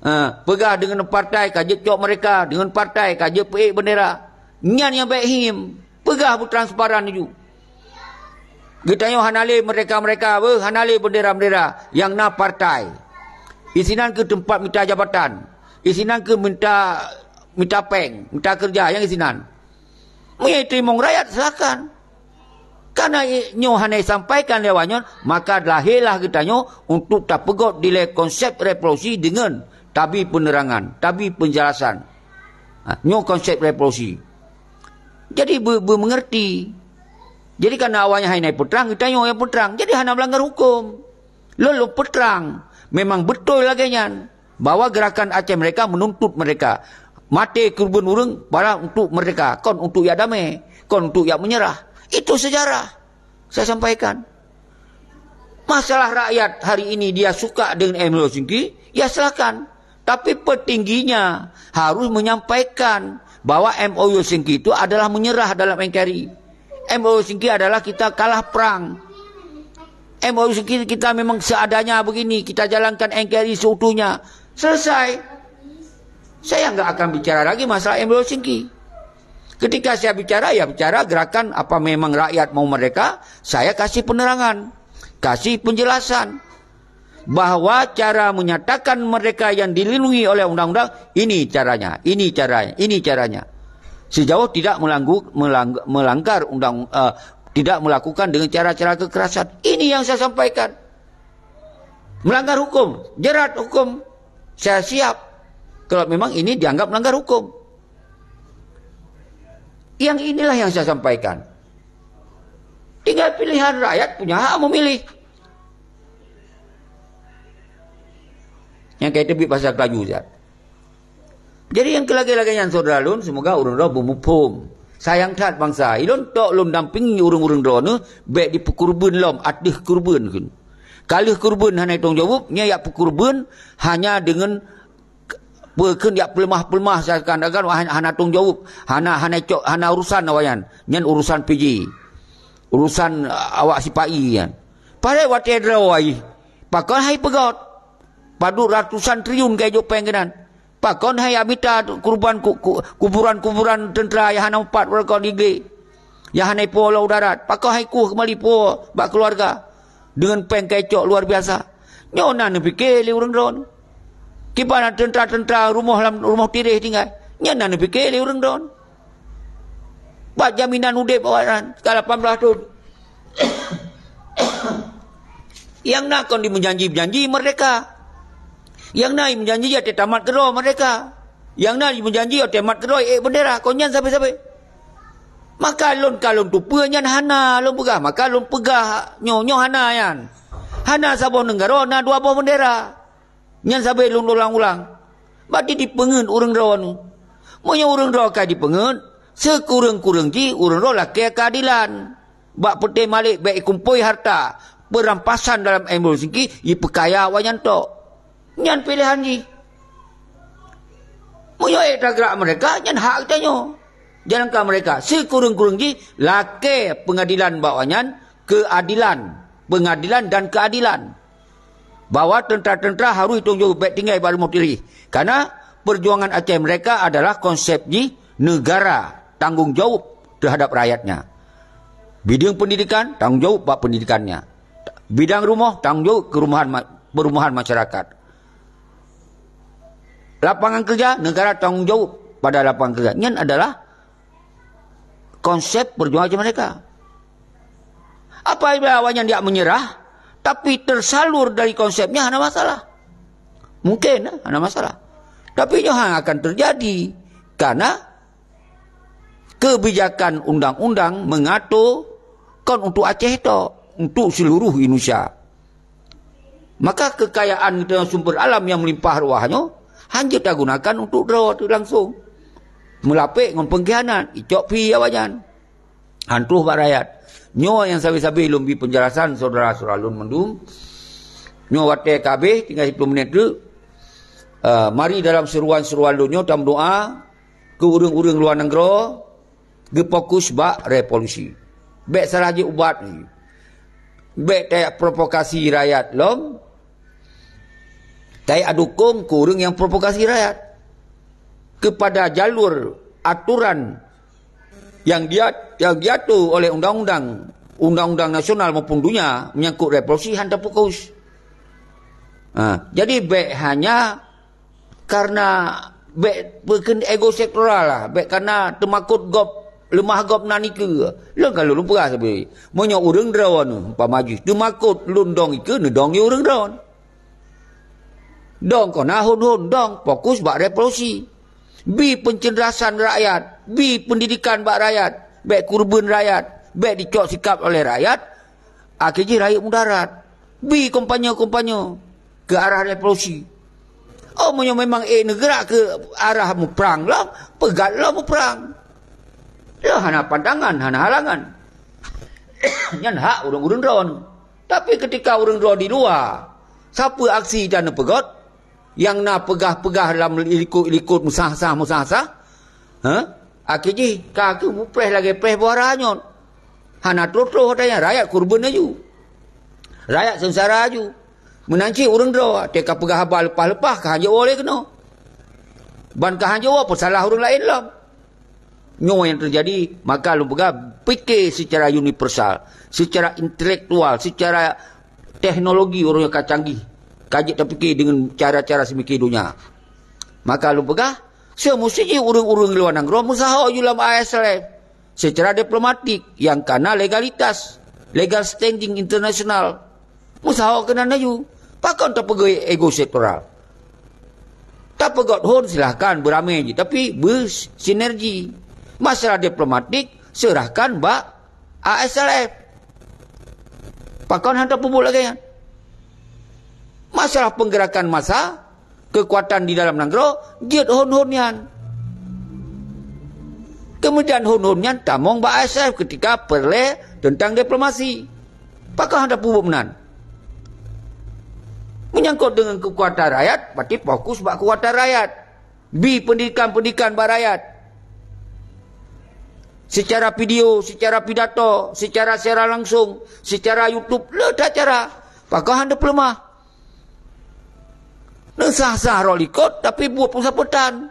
Ha, peugah deungon partai ka jeuet cok merdeka, deungon partai ka jeuet peuék bendera. Nyan nyang bék him. Peugah beutransparan laju. Geutanyoe hana lé merdeka-merdeka, beuh, hana lé bendera-bendera, nyang na partai. Isinan keu teumpat mita jabatan. Isinan keu minta, mita péng, mita keureuja, nyang isinan. Meunyoe teurimong rakyat, silakan. Karena i-, nyoe hana jisampaikan lé awaknyan, maka lahirlah geutanyoe untuk tapeugöt dilée konsep revolusi deungon tabi penerangan, tabi penjelasan. Ha, nyoe konsep revolusi. Jadi, beu-, beumeungerti. Jadi, karena awaknyan hana peutrang, geutanyoe nyang peutrang. Jadi, hana meulanggar huköm. Lôn, lôn peutrang. Memang beutôi lagée nyan. Bahwa gerakan Aceh Merdeka menuntut merdeka. Maté keureubeuen ureuëng, padahai untuk merdeka. Kon untuk jak damai. Kon untuk jak menyerah. Itu sejarah. Saya sampaikan. Masalah rakyat hari ini dia suka dengan M O U Helsinki, ya silakan. Tapi petingginya harus menyampaikan bahwa M O U Helsinki itu adalah menyerah dalam N K R I. M O U Helsinki adalah kita kalah perang. M O U Helsinki kita memang seadanya begini, kita jalankan N K R I seutuhnya. Selesai. Saya nggak akan bicara lagi masalah M O U Helsinki. Ketika saya bicara, ya bicara gerakan apa memang rakyat mau merdeka, saya kasih penerangan, kasih penjelasan bahwa cara menyatakan merdeka yang dilindungi oleh undang-undang, ini caranya, ini caranya, ini caranya. Sejauh tidak melanggu-, melang-, melanggar undang, eh, tidak melakukan dengan cara-cara kekerasan. Ini yang saya sampaikan. Melanggar hukum, jerat hukum. Saya siap kalau memang ini dianggap melanggar hukum. Yang inilah yang saya sampaikan. Tinggal pilihan rakyat punya hak memilih. Nyang ka teubiet bahasa Kelaju, Ustaz. Jadi nyang keu lagée-lagée nyan syedara lôn, seumoga ureuëng droe beumuphom. Sayang that bansa, ilôn tok lôn dampingi ureuëng-ureuëng droeneuh bék dipeukeureubeuen lom ateueh keureubeuen kheun. Ka lheueh keureubeuen hana tanggung jaweueb, nyan jak peukeureubeuen hanya deungon peue kheun jak peuleumah-peuleumah seakan-akan han-, hana tanggung jaweueb, hana, hana cok, hana urusan awaknyan. Nyan urusan P J. Urusan, uh, awak sipa-i nyan. Padahai watée droe ai, pakon hai peugöt? Padub ratusan triliun ka ijok péng keunan. Pakon hai amita kurban ku-, ku-, kuburan-kuburan teuntera nyang hana mupat beureukoh di glé, nyang hana ipo lam darat? Pakon hai kueh keumbali po bak keuluwarga deungon péng ka icok luar biasa? Nyoe na neupike lé ureuëng droeneuh. Kiban teuntera-teuntera rumoh lam rumoh tiréh tinggai. Nyan na neupike lé ureuëng droeneuh. Bak jaminan udeb awaknyan ka lapan belas thon. Nyang na kon dimeujanji-janji merdeka. Nyang na dimeujanji watée tamat keudroe merdeka. Nyang na dimeujanji watée mat keudroe ék bendera. Kon nyan sabe-sabe. Maka lôn ka lôn tupeue nyan hana lôn peugah. Maka lôn peugah nyoe, nyoe hana nyan. Hana saboh neugara na dua boh bendera. Nyan sabe lôn ulang-ulang. Bati dipeungeuet ureuëng droeneuh. Meunyoe ureuëng droe ka dipeungeuet, sikureueng-kureueng jih ureuëng droe lakée keuadilan. Bak peuté malek bék ikumpôi harta peurampasan dalam M O U Helsinki, ipeukaya awaknyan tok. Nyan piléhan jih. Meunyoe ék tagrak merdeka, nyan hak geutanyoe. Jalankan merdeka. Sikureueng-kureueng jih lakée peungadilan bak awaknyan, keuadilan. Peungadilan dan keuadilan. Bahwa teuntera-teuntera harôh tanggung jaweueb bék tinggai bak rumoh tiréh. Karena peujuangan Aceh Merdeka adalah konsep jih neugara tanggung jaweueb teuhadap rakyatnya. Bidang pendidikan, tanggung jaweueb bak pendidikannya. Bidang rumoh, tanggung jaweueb keurumohan ma-, perumohan masyarakat. Lapangan kerja, negara tanggung jaweueb pada lapangan kerja. Nyan adalah konsep perjuangan Aceh Merdeka. Apabila awaknyan jak menyerah, tapi tersalur dari konsepnya, hana masalah. Mungkin, hana masalah. Tapi nyoe hana akan terjadi. Karena kebijakan undang-undang mengatur kon untuk Aceh tok, untuk seluruh Indonesia. Maka kekayaan geutanyoe sumber alam nyang meulimpah ruah nyoe hanjeuet tagunakan untuk droe teuh langsong. Meulapék ngon peungkhianat, icok pi awaknyan. Hantoh bak rakyat. Nyoe nyang sabe-sabe lôn bi peunjelasan syedara-syedara lôn mandum. Nyoe watée ka habéh, tinggai siploh minét teuk. Eh, mari dalam seuruan-seuruan lôn nyoe tameudoá keu ureuëng-ureuëng luwa nanggroe geufokus bak revolusi. Bék salah jih ubat. Bék tayak provokasi rakyat lom, tayak dukong keu ureuëng nyang provokasi rakyat. Kepada jalur aturan yang dia-, yang diatur oleh undang-undang, undang-undang nasional maupun dunia menyangkut revolusi han tafokus. Ha, jadi bék hanya karena bék beukeun ego sektoral lah, bék karena teumakot gob, leumah gob na nikeue. Lôn ka lôn peugah sabe, meunyoe ureuëng droeneuh umpama jih teumakot lôn dong ikeue, neudong di ureuëng droen. Dong kona hon-hon, dong fokus bak revolusi. Bi peunceundrasan rakyat, bi peundidikan bak rakyat, bék kurbeuen rakyat, bék dicok sikap oleh rakyat, akhé jih rayeuk mudarat. Bi kampanye-kampanye keu arah revolusi. Oh, meunyoe memang ék neugeurak keu arah muprang lom, peugah lom muprang. Nyan hana pantangan, hana halangan. Nyan hak ureuëng-ureuëng droen. Tapi ketika ureuëng droen di luwa, sapeue aksi dan neupeugét, nyang na peugah-peugah lam likot-likot meusah-sah, meusah-sah, ha? Akhé jih ka keuh mupreh lagée preh buara nyoe. Hana troh-troh ata nyan, rakyat kurbeuen laju. Rakyat seungsara laju. Meunan cit ureuëng droe, watée ka peugah haba leupah-leupah, ka hanjeuet woe lé keunoe. Ban ka hanjeuet woe, peusalah ureuëng laén lom. Nyoe nyang teujadi, maka lôn peugah, pike secara universal, secara intelektual, secara teknologi ureuëng nyang ka canggih, ka jeuet tapike deungon cara-cara seumike donya. Maka lôn peugah, seumusti jih ureuëng-ureuëng luwa nanggroe meusaho ju lam I S L F secara diplomatik nyang kana legalitas, legal standing internasional. Meusaho keunan laju. Pakon tapeugét ego sektoral? Tapeugét hon silahkan beuramé jih, tapi beusinergi. Masalah diplomatik serahkan bak I S L F. Pakon han tapeubuet lagée nyan? Masalah peugerakan massa, keukuatan di dalam nanggroe, jeuet hon-hon nyan. Keumudian hon-hon nyan tamong bak I S L F keutika peureulée teuntang diplomasi. Pakon hana peubuet meunan? Meunyangkot deungon keukuatan rakyat, berarti fokus bak keukuatan rakyat. Bi peundidikan-peundidikan bak rakyat. Secara video, secara pidato, secara siaran langsung, secara YouTube, le that cara. Pakon hana peuleumah? Neusah-sah rot likot, tapi buet peusah peutan.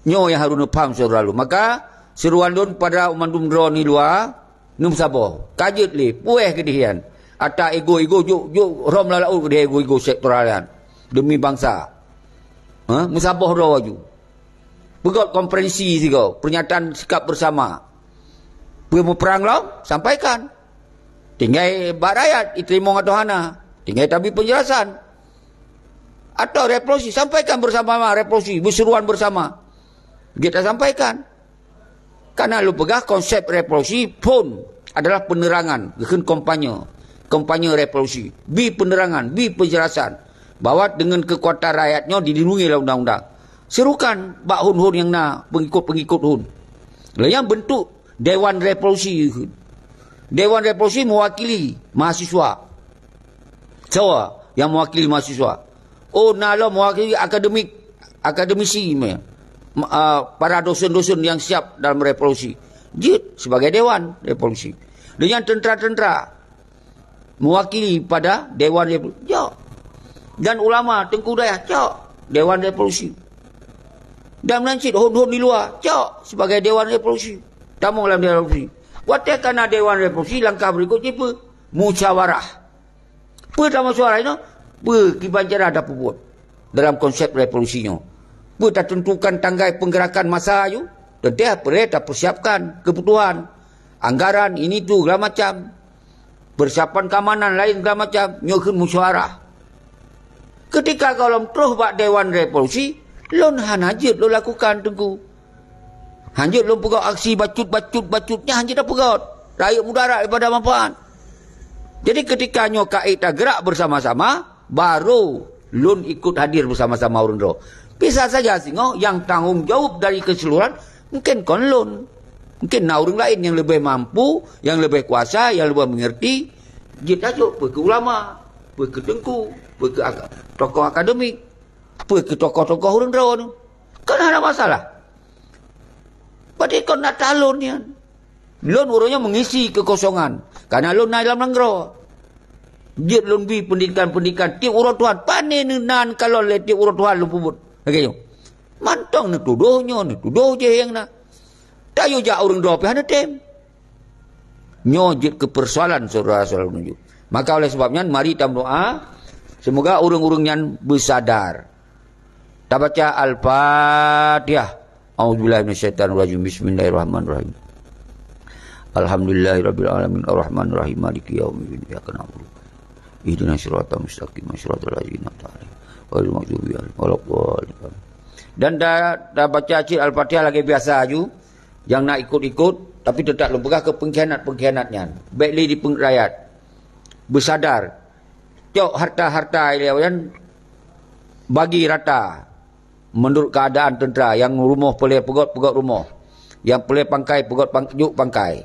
Nyoe nyang harôh neupham syedara lôn. Maka, seuruan lôn pada mandum droe di luwa, neumeusaboh. Ka jeuet lé, puéh keudeh nyan. Ata ego-ego jok, jok rhom lam laôt keudeh ego-ego sektoral nyan. Demi bansa. Ha? Meusaboh droe laju. Peugét konferensi sigoe, pernyataan sikap bersama. Peue muprang lom, sampaikan. Tinggai bak rakyat, iteurimong atau hana. Tinggai tabi penjelasan. Atau revolusi, sampaikan bersama-sama, revolusi, berseuruan bersama. Jeuet tasampaikan. Karena lôn peugah konsep revolusi pun adalah penerangan, geukheun kampanye. Kampanye revolusi. Bi penerangan, bi penjelasan. Bahwa dengan kekuatan rakyat nyoe dilindungi oleh undang-undang. Serukan bak hon-hon nyang na pengikut-pengikut hon. Lé nyang bentuk Dewan Revolusi. Dewan Revolusi mewakili mahasiswa. Soe nyang mewakili mahasiswa? Oh, na lom mewakili akademik, akademisi meh. Ma-, ah, para dosen-dosen yang siap dalam revolusi. Jeuet sebagai Dewan Revolusi. Dengan tentera-tentera mewakili pada Dewan Revolusi. Ya. Dan ulama, teungku dayah, cok Dewan Revolusi. Dan meunan cit hon-hon di luwa, cok sebagai Dewan Revolusi. Tamong lam Dewan Revolusi. Watée ka na Dewan Revolusi, langkah berikut jih peue? Musyawarah. Peue dalam musyawarah nyoe? Peue kiban cara tapeubuet dalam konsep revolusi nyoe? Peue tatentukan tanggai penggerakan massa nyoe? Teuntée peureulee tapersiapkan kebutuhan, anggaran, ini tu, segala macam. Persiapan keamanan lain segala macam, nyoe kheun musyawarah. Ketika gohlom troh bak Dewan Revolusi, lôn hana jeuet lôn lakukan, Teungku. Hanjeuet lôn peugét aksi bacut-bacut-bacut nyan hanjeuet tapeugét. Rayeuk mudarat daripada manfaat. Jadi ketika nyoe ka ék tagerak bersama-sama, baru lôn ikut hadir bersama-sama ureuëng droe. Bisa saja singoh nyang tanggong jaweueb dari keseluruhan Mungkin kon lôn. Mungkin na ureuëng laén nyang leubeh mampu, nyang leubeh kuasa, nyang leubeh mengerti. Jeuet tajok peu keu ulama, peu keu teungku, peu keu ak-, tokoh akademik, peu keu tokoh-tokoh ureuëng droe nyoe. Kan hana masalah. Berarti kon na talon nyan. Lôn uroe nyoe mengisi kekosongan. Karena lôn na lam nanggroe. Jeuet lôn bi pendidikan-pendidikan tiep uroe tuhan. Pane neunan kalon lé tiep uroe tuhan lôn peubuet. Lagée nyoe. Mantong neutudoh nyoe, neutudoh jih nyang na. Tayue jak ureuëng droe pih hana tem. Nyoe jeuet keu persoalan saudara-saudara meunyoe. Maka oleh sebab nyan, mari tameudoa, semoga ureuëng-ureuëng nyan beusadar. Tabaca Al-Fatihah. A'udzubillahi minasyaitonirrajim. Bismillahirrahmanirrahim. Alhamdulillahirabbil alamin, arrahmanirrahim, maliki yaumiddin, iyyaka na'budu. Ihdinas siratal mustaqim, siratal ladzina an'amta 'alaihim, ghairil maghdubi 'alaihim waladdallin. Dan da, da baca cit Al-Fatihah lagée biasa aju, nyang na ikot-ikot, tapi teutap lôn peugah keu pengkhianat-pengkhianat nyan. Bék lé dipeungeut rakyat. Beusadar. Cok harta-harta ilée awaknyan bagi rata. Meunurot keuadaan teuntra, nyang rumoh peureulée peugöt, peugöt rumoh. Nyang peureulée pangkai, peugöt pang-, jok pangkai.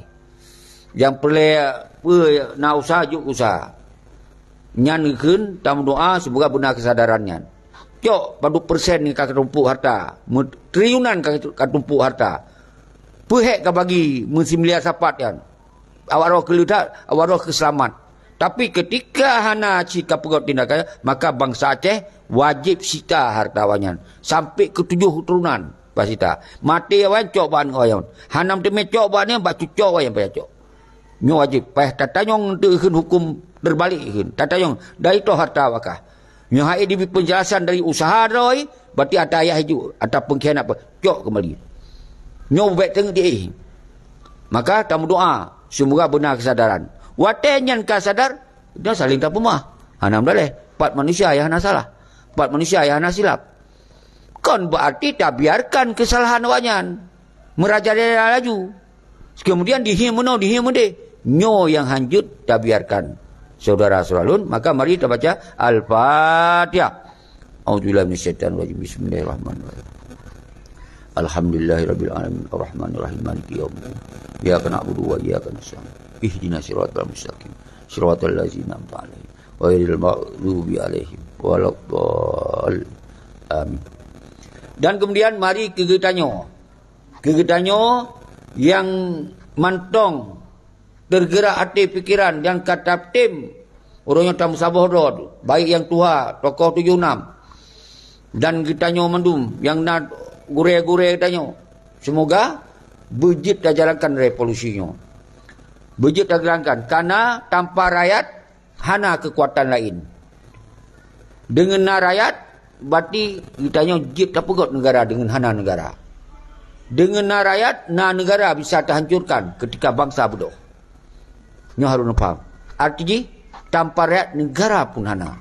Nyang peureulée peue na useuha, jok useuha. Nyan geukheun tameudoa seumoga beuna keusadaran nyan. Cok padub persen ka katumpok harta, meutriliunan ka, katumpok harta. Peuhék ka bagi meusimiliar sapat nyan. Awak roh keu leudat, awak roh keu seulamat. Tapi keutika hana cit kapeugöt tindakan, maka bansa Aceh wajéb sita harta awaknyan sampai keu tujoh keuturonan bak sita. Maté awaknyan cok bak aneuk awaknyan. Hana meuteumé cok bak aneuk, bak cucoe awaknyan payah cok. Nyoe wajéb, payah tatanyong teuh kheun huköm teubalek kheun. Tatanyong dari toh harta wakah. Nyoe hai dibi peunjelasan dari useuha droe, berarti ata ayah ju, ata peungkhianat pun cok keumbali. Nyoe bubek teungeut di eh. Maka tameudoa, seumoga beuna keusadaran. Watée nyan ka sadar, nyoe saléng tapeumah. Hana meudaleh, pat manusia nyang hana salah. Pat manusia nyang hana silap. Kon berarti tabiarkan keusalahan awaknyan meurajalela laju. Keumudian dihieng meunoe, dihieng meudeh. Nyoe nyang hanjeuet tabiarkan. Saudara-saudara lôn, maka mari tabaca Al-Fatihah. A'udzubillahi minasyaitonirrajim. Bismillahirrahmanirrahim. Alhamdulillahirabbil alamin, arrahmanirrahim, maliki yaumiddin. Iyyaka na'budu wa iyyaka nasta'in. Ihdinas siratal mustaqim. Siratal ladzina an'amta 'alaihim, ghairil maghdubi 'alaihim waladdallin. Amin. Dan kemudian mari keu geutanyoe. Keu geutanyoe nyang mantong teugeurak até pikeran nyang ka tatem uroe nyoe tameusaboh droe, baik nyang tuha, tokoh tujoh nam, dan geutanyoe mandum nyang na gurée-gurée geutanyoe. Seumoga beujeuet tajalankan revolusi nyoe. Beujeuet tajalankan, karena tanpa rakyat hana keukuatan laén. Deungon na rakyat, berarti geutanyoe jeuet tapeugöt neugara deungon hana neugara. Deungon na rakyat, na neugara bisa tahancurkan keutika bansa beudôh. Nyoe harôh neupaham. Arti jih, tanpa rakyat neugara pun hana.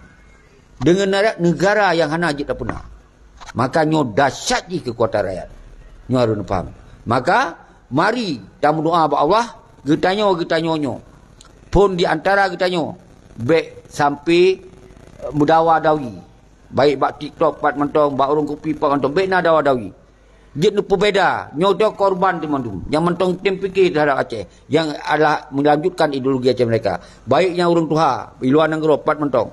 Deungon na rakyat neugara nyang hana jeuet tapeuna. Maka nyoe dahsyat jih keukuatan rakyat. Nyoe harôh neupaham. Maka, mari tameudoa bak Allah, geutanyoe-geutanyoe nyoe. Phon di antara geutanyoe, bék sampai, eh, meudawa-dawi. Baik bak TikTok pat mantong, bak ureuëng kupi pat mantong, bék na dawa-dawi. Jeuet neupeubeda, nyoe teuh korban teumandum. Nyang mantong tem pike teuhadap Aceh, nyang adalah melanjutkan ideologi Aceh merdeka. Baik nyang ureuëng tuha, di luwa nanggroe pat mantong.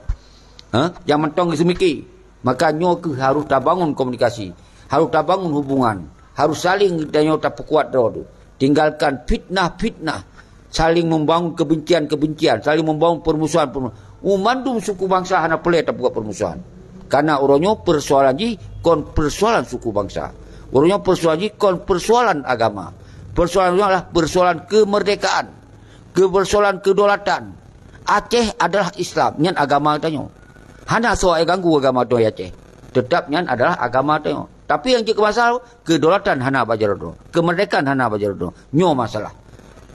Ha? Nyang mantong geuseumiké. Maka nyoe kheueh harôh tabangun komunikasi, harôh tabangun hubungan, harôh saléng geutanyoe tapeukuat droe teuh. Tinggalkan fitnah-fitnah, saléng membangun kebencian-kebencian, saléng membangun permusuhan-permusuhan. Mandum suku bansa hana peureulée tapeugöt permusuhan. Karena uroe nyoe persoalan jih kon persoalan suku bansa. Uroe nyoe persoalan jih kon persoalan agama. Persoalan nyoe adalah persoalan kemerdekaan, ke-, persoalan kedaulatan. Aceh adalah Islam, nyan agama geutanyoe. Hana soe ganggu agama geutanyoe di Aceh. Teutap nyan adalah agama geutanyoe. Tapi nyang jeuet keu masalah, kedaulatan hana bak jaroe droe, kemerdekaan hana bak jaroe droe. Nyoe masalah.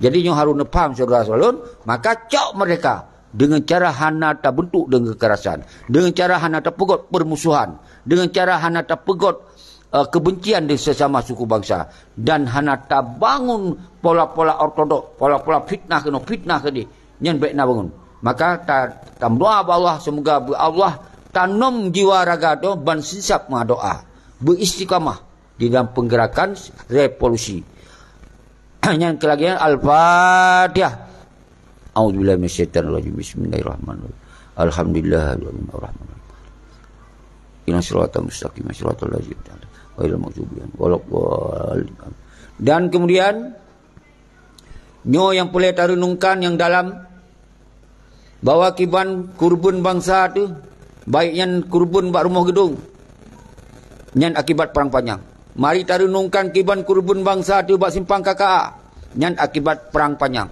Jadi nyoe harôh neupaham syedara-syedara lôn, maka cok merdeka deungon cara hana tabeuntuk deungon kekerasan, deungon cara hana tapeugöt permusuhan, deungon cara hana tapeugöt, eh, kebencian di sesama suku bansa, dan hana tabangun pola-pola ortodok, pola-pola fitnah keunoe, fitnah keudeh. Nyan bék na bangun. Maka ta-, tameudoa bak Allah, seumoga beu Allah tanom jiwa raga droe ban sinsab meudoa, beu istiqamah. di dalam penggerakan revolusi. Nyan keu lagèe nyan, Al-Fatihah. A'udzubillahi minasyaitonirrajim. Bismillahirrahmanirrahim. Alhamdulillahirrahmanirrahim. Ihdinas siratal mustaqim, siratal ladzina an'amta 'alaihim, ghairil maghdubi 'alaihim waladdallin. Dan kemudian, nyoe nyang peureulèe tareunungkan nyang dalam, bahwa kiban keureubeuen bansa teuh, baik nyan keureubeuen bak rumoh geudong, nyan akibat prang panyang. Mari tareunungkan kiban keureubeuen bansa teuh bak simpang K K A, nyan akibat prang panyang.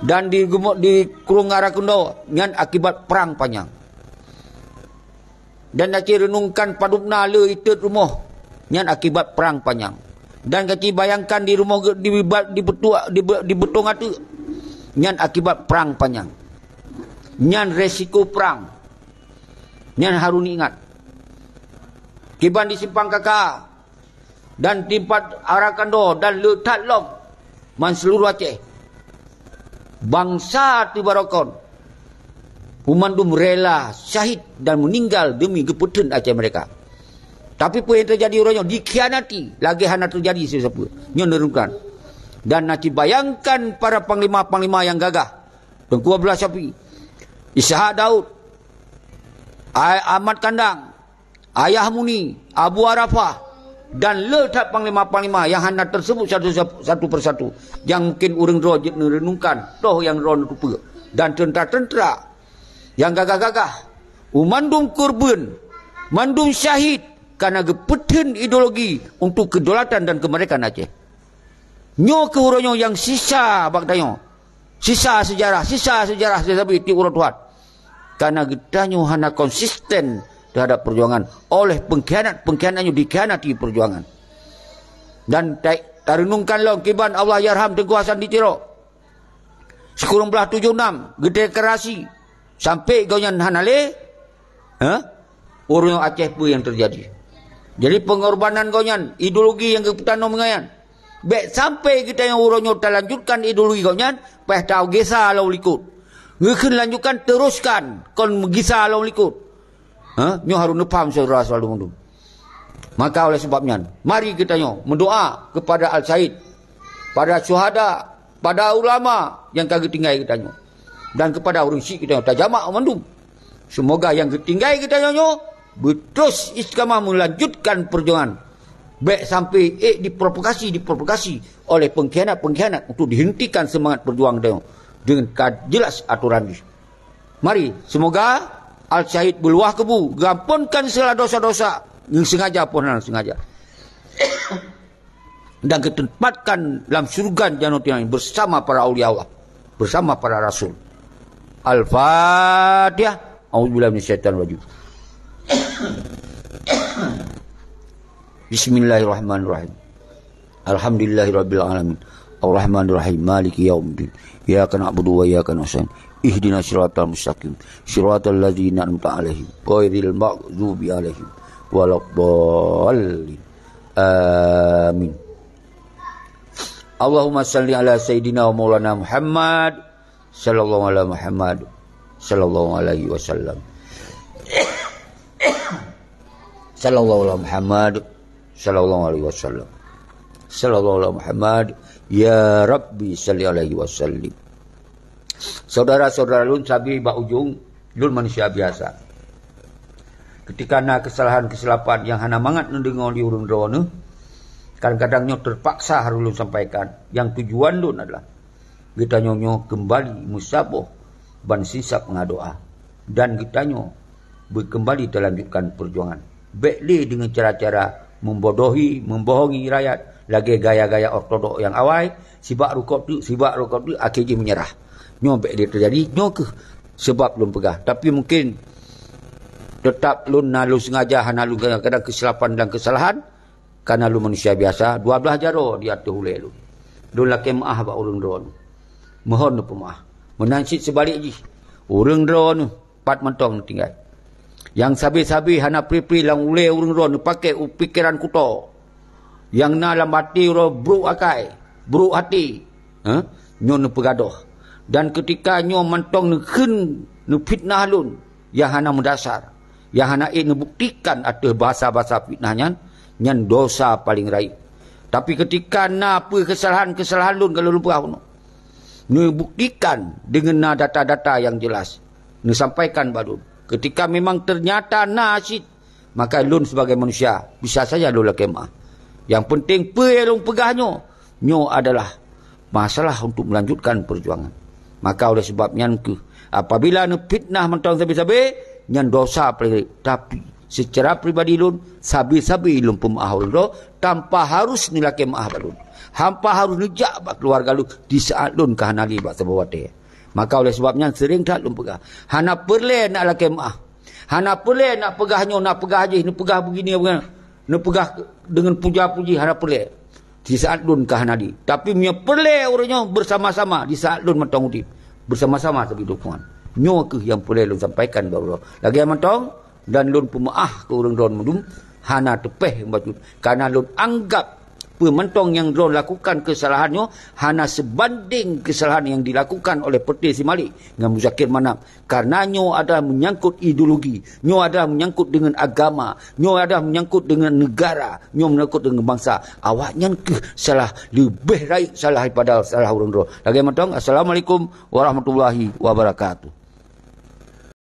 Dan di geumo-, di Krueng Ara Keundoe, nyan akibat prang panyang. Dan aci reunungkan padub na le itot rumoh, nyan akibat prang panyang. Dan aci bayangkan di rumoh ge-, di ba-, di betua-, di be-, di beutong ateueh, nyan akibat prang panyang. Nyan resiko prang. Nyan harôh ingat. Kiban di simpang K K A, dan timpat Ara Keundoe dan le that lom ban seuluruh Aceh. Bansa teubarokon, banmandum rela syahid dan meuninggal demi geupeutheun Aceh merdeka. Tapi peue nyang teujadi uroe nyoe dikhianati, lagèe hana teujadi sisapeue. Nyoe neureunungkan. Dan aci bayangkan para panglima-panglima nyang gagah, Teungku Abdullah Syafi'i, Ishak Daud, A-, Ahmad Kandang, Ayah Muni, Abu Arafah, dan le that panglima-panglima nyang hana teuseubut satu, satu persatu, nyang mungkin ureueng droe jeuet neureunungkan, toh nyang droe neuteupeue, dan teuntra-teuntra nyang gagah-gagah, banmandum keureubeuen, mandum syahid, kareuna geupeutheun ideologi untuk kedaulatan dan kemerdekaan Aceh. Nyoe keuh uroe nyoe nyang sisa bak tanyoe. Sisa sejarah, sisa sejarah, sisa tiep uroe tuha. Kareuna geutanyoe hana konsisten teuhadap peujuangan. Oleh pengkhianat-pengkhianat nyoe dikhianati peujuangan. Dan ta-, tareunungkan lom kiban Allahyarham Teungku Hasan di Tiro. Sikureueng blaih tujoh nam, geudemokrasi. Sampai gobnyan hana lé, ha? Uroe nyoe Aceh peue nyang teujadi? Jadi, pengorbanan gobnyan, ideologi nyang geupeutanam ngon nyan. Bèk sampai geutanyoe uroe nyoe talanjutkan ideologi gobnyan, paih tagisa lom likot. Geukheun lanjutkan, teruskan, kon meugisa lom likot. Ha? Nyoe harôh neupaham, syedara-syedara lôn mandum. Maka oleh sebab nyan, mari geutanyoe meudoa keupada al-syahid, pada syuhada, pada ulama nyang ka geutinggai geutanyoe, dan keupada ureueng syiek geutanyoe, tajamak mandum. Seumoga nyang geutinggai geutanyoe nyoe beutôi istiqamah meulanjutkan peujuangan. Bèk sampai ék diprovokasi, diprovokasi oleh pengkhianat-pengkhianat untuk dihentikan seumangat peujuangan geutanyoe deungon ka jeulaih atoran jih. Mari, seumoga al-syahid beuluwah kubu, geuamponkan segala dosa-dosa, nyang sengaja pun hana sengaja. Dan geutempatkan lam syeuruga Jannatul Na'im bersama para aulia Allah, bersama para rasul. Al-Fatihah. A'udzubillahi minasyaitonirrajim. Bismillahirrahmanirrahim. Alhamdulillahirabbil alamin. Arrahmanirrahim. Maliki yaumiddin. Iyyaka na'budu wa iyyaka nasta'in. Ihdinas siratal mustaqim. Siratal ladzina an'amta 'alaihim. Ghairil maghdubi 'alaihim waladdallin. Amin. Allahumma shalli ala sayyidina wa maulana Muhammad. Sallallahu ala Muhammad. Sallallahu alaihi wasallam. Sallallahu ala Muhammad. Sallallahu alaihi wasallam. Sallallahu ala Muhammad. Ya Rabbi salli alaihi wasallim. Syedara-syedara lôn, sabe bak ujong, lôn manusia biasa. Keutika na keusalahan-keusalahan nyang hana mangat neudeungoe lé ureueng droeneuh, kadang-kadang nyoe teupaksa harôh lôn sampaikan. Nyang tujuan lôn adalah geutanyoe nyoe keumbali meusaboh ban sinsab ngon doa, dan geutanyoe beukeumbali talanjutkan peujuangan. Bèk lé deungon cara-cara meubodohi, meubohongi rakyat lagèe gaya-gaya ortodok nyang awai, sibak rukok teuk, sibak rukok teuk, akhé jih meunyeurah. Nyoe bèk lé teujadi, nyoe keuh seubab lôn peugah. Tapi mungkin teutap lôn na lôn sengaja, hana lôn, kadang-kadang keusalahan dan keusalahan, kareuna lôn manusia biasa, dua blaih jaroe di ateueh ulèe lôn. Lôn lakèe meu'ah bak ureueng droeneuh. Mohon neupeumeu'ah. Meunan cit seubalek jih, ureueng droeneuh pat mantong neutinggai. Nyang sabe-sabe hana pri-pri lam ulèe ureueng droeneuh, neupaké u pikeran kuto. Nyang na lam até uroe brôk akai, brôk até, ha? Nyoe neupeugadôh. Dan keutika nyoe mantong neukheun neufitnah lôn nyang hana meudasar, nyang hana ék neubuktikan ateueh basa-basa fitnah nyan, Nyan dosa paleng rayeuk. Tapi keutika na peue keusalahan-keusalahan lôn ka lôn peugah bunoe, neubuktikan deungon na data-data nyang jeulaih, neusampaikan bak lôn. Keutika memang teunyata na cit, maka lôn sibagai manusia bisa saja lôn lakée meu'ah. Nyang peunteng peue nyang lôn peugah nyoe, nyoe adalah masalah untuk meulanjutkan peujuangan. Maka oleh sabab nyan kheueh, apabila neufitnah mantong sabe-sabe, nyan dosa paleng rayeuk. Tapi, seucara pribadi lôn, sabe-sabe lôn peumeu'ah ureuëng droe tanpa harus neulakée meu'ah bak lôn. Tanpa harus neujak bak keuluwarga lôn di saát lôn ka hana lé bak saboh watée. Maka oleh sabab nyan seuréng that lôn peugah, hana peureulée nak lakée meu'ah. Hana peureulée nak peugah nyoe, nak peugah jih, neupeugah begini, neupeugah deungon puja-puji, hana peureulée. Di saát lôn ka hana di. Tapi meunyoe peureulée ureuëng nyoe beusama-sama di saát lôn mantong udeb, beusama-sama sabe dukungan. Nyoe kheueh nyang peureulée lôn sampaikan bak droe. Lagée mantong dan lôn peumeu'ah keu ureuëng droe mandum hana teupéh bacut. Karena lôn anggab peue mantong nyang droe lakukan keusalahan nyoe hana seubandeng keusalahan nyang dilakukan oleh Peureute Si Malik ngon Muzakir Manaf. Karena nyoe adalah meunyangkot ideologi, nyoe adalah meunyangkot deungon agama, nyoe adalah meunyangkot deungon neugara, nyoe meunyangkot deungon bansa. Awaknyan kheueh salah, leubeh rayeuk salah daripada salah ureuëng droe. Lagée mantong, Assalamualaikum warahmatullahi wabarakatuh.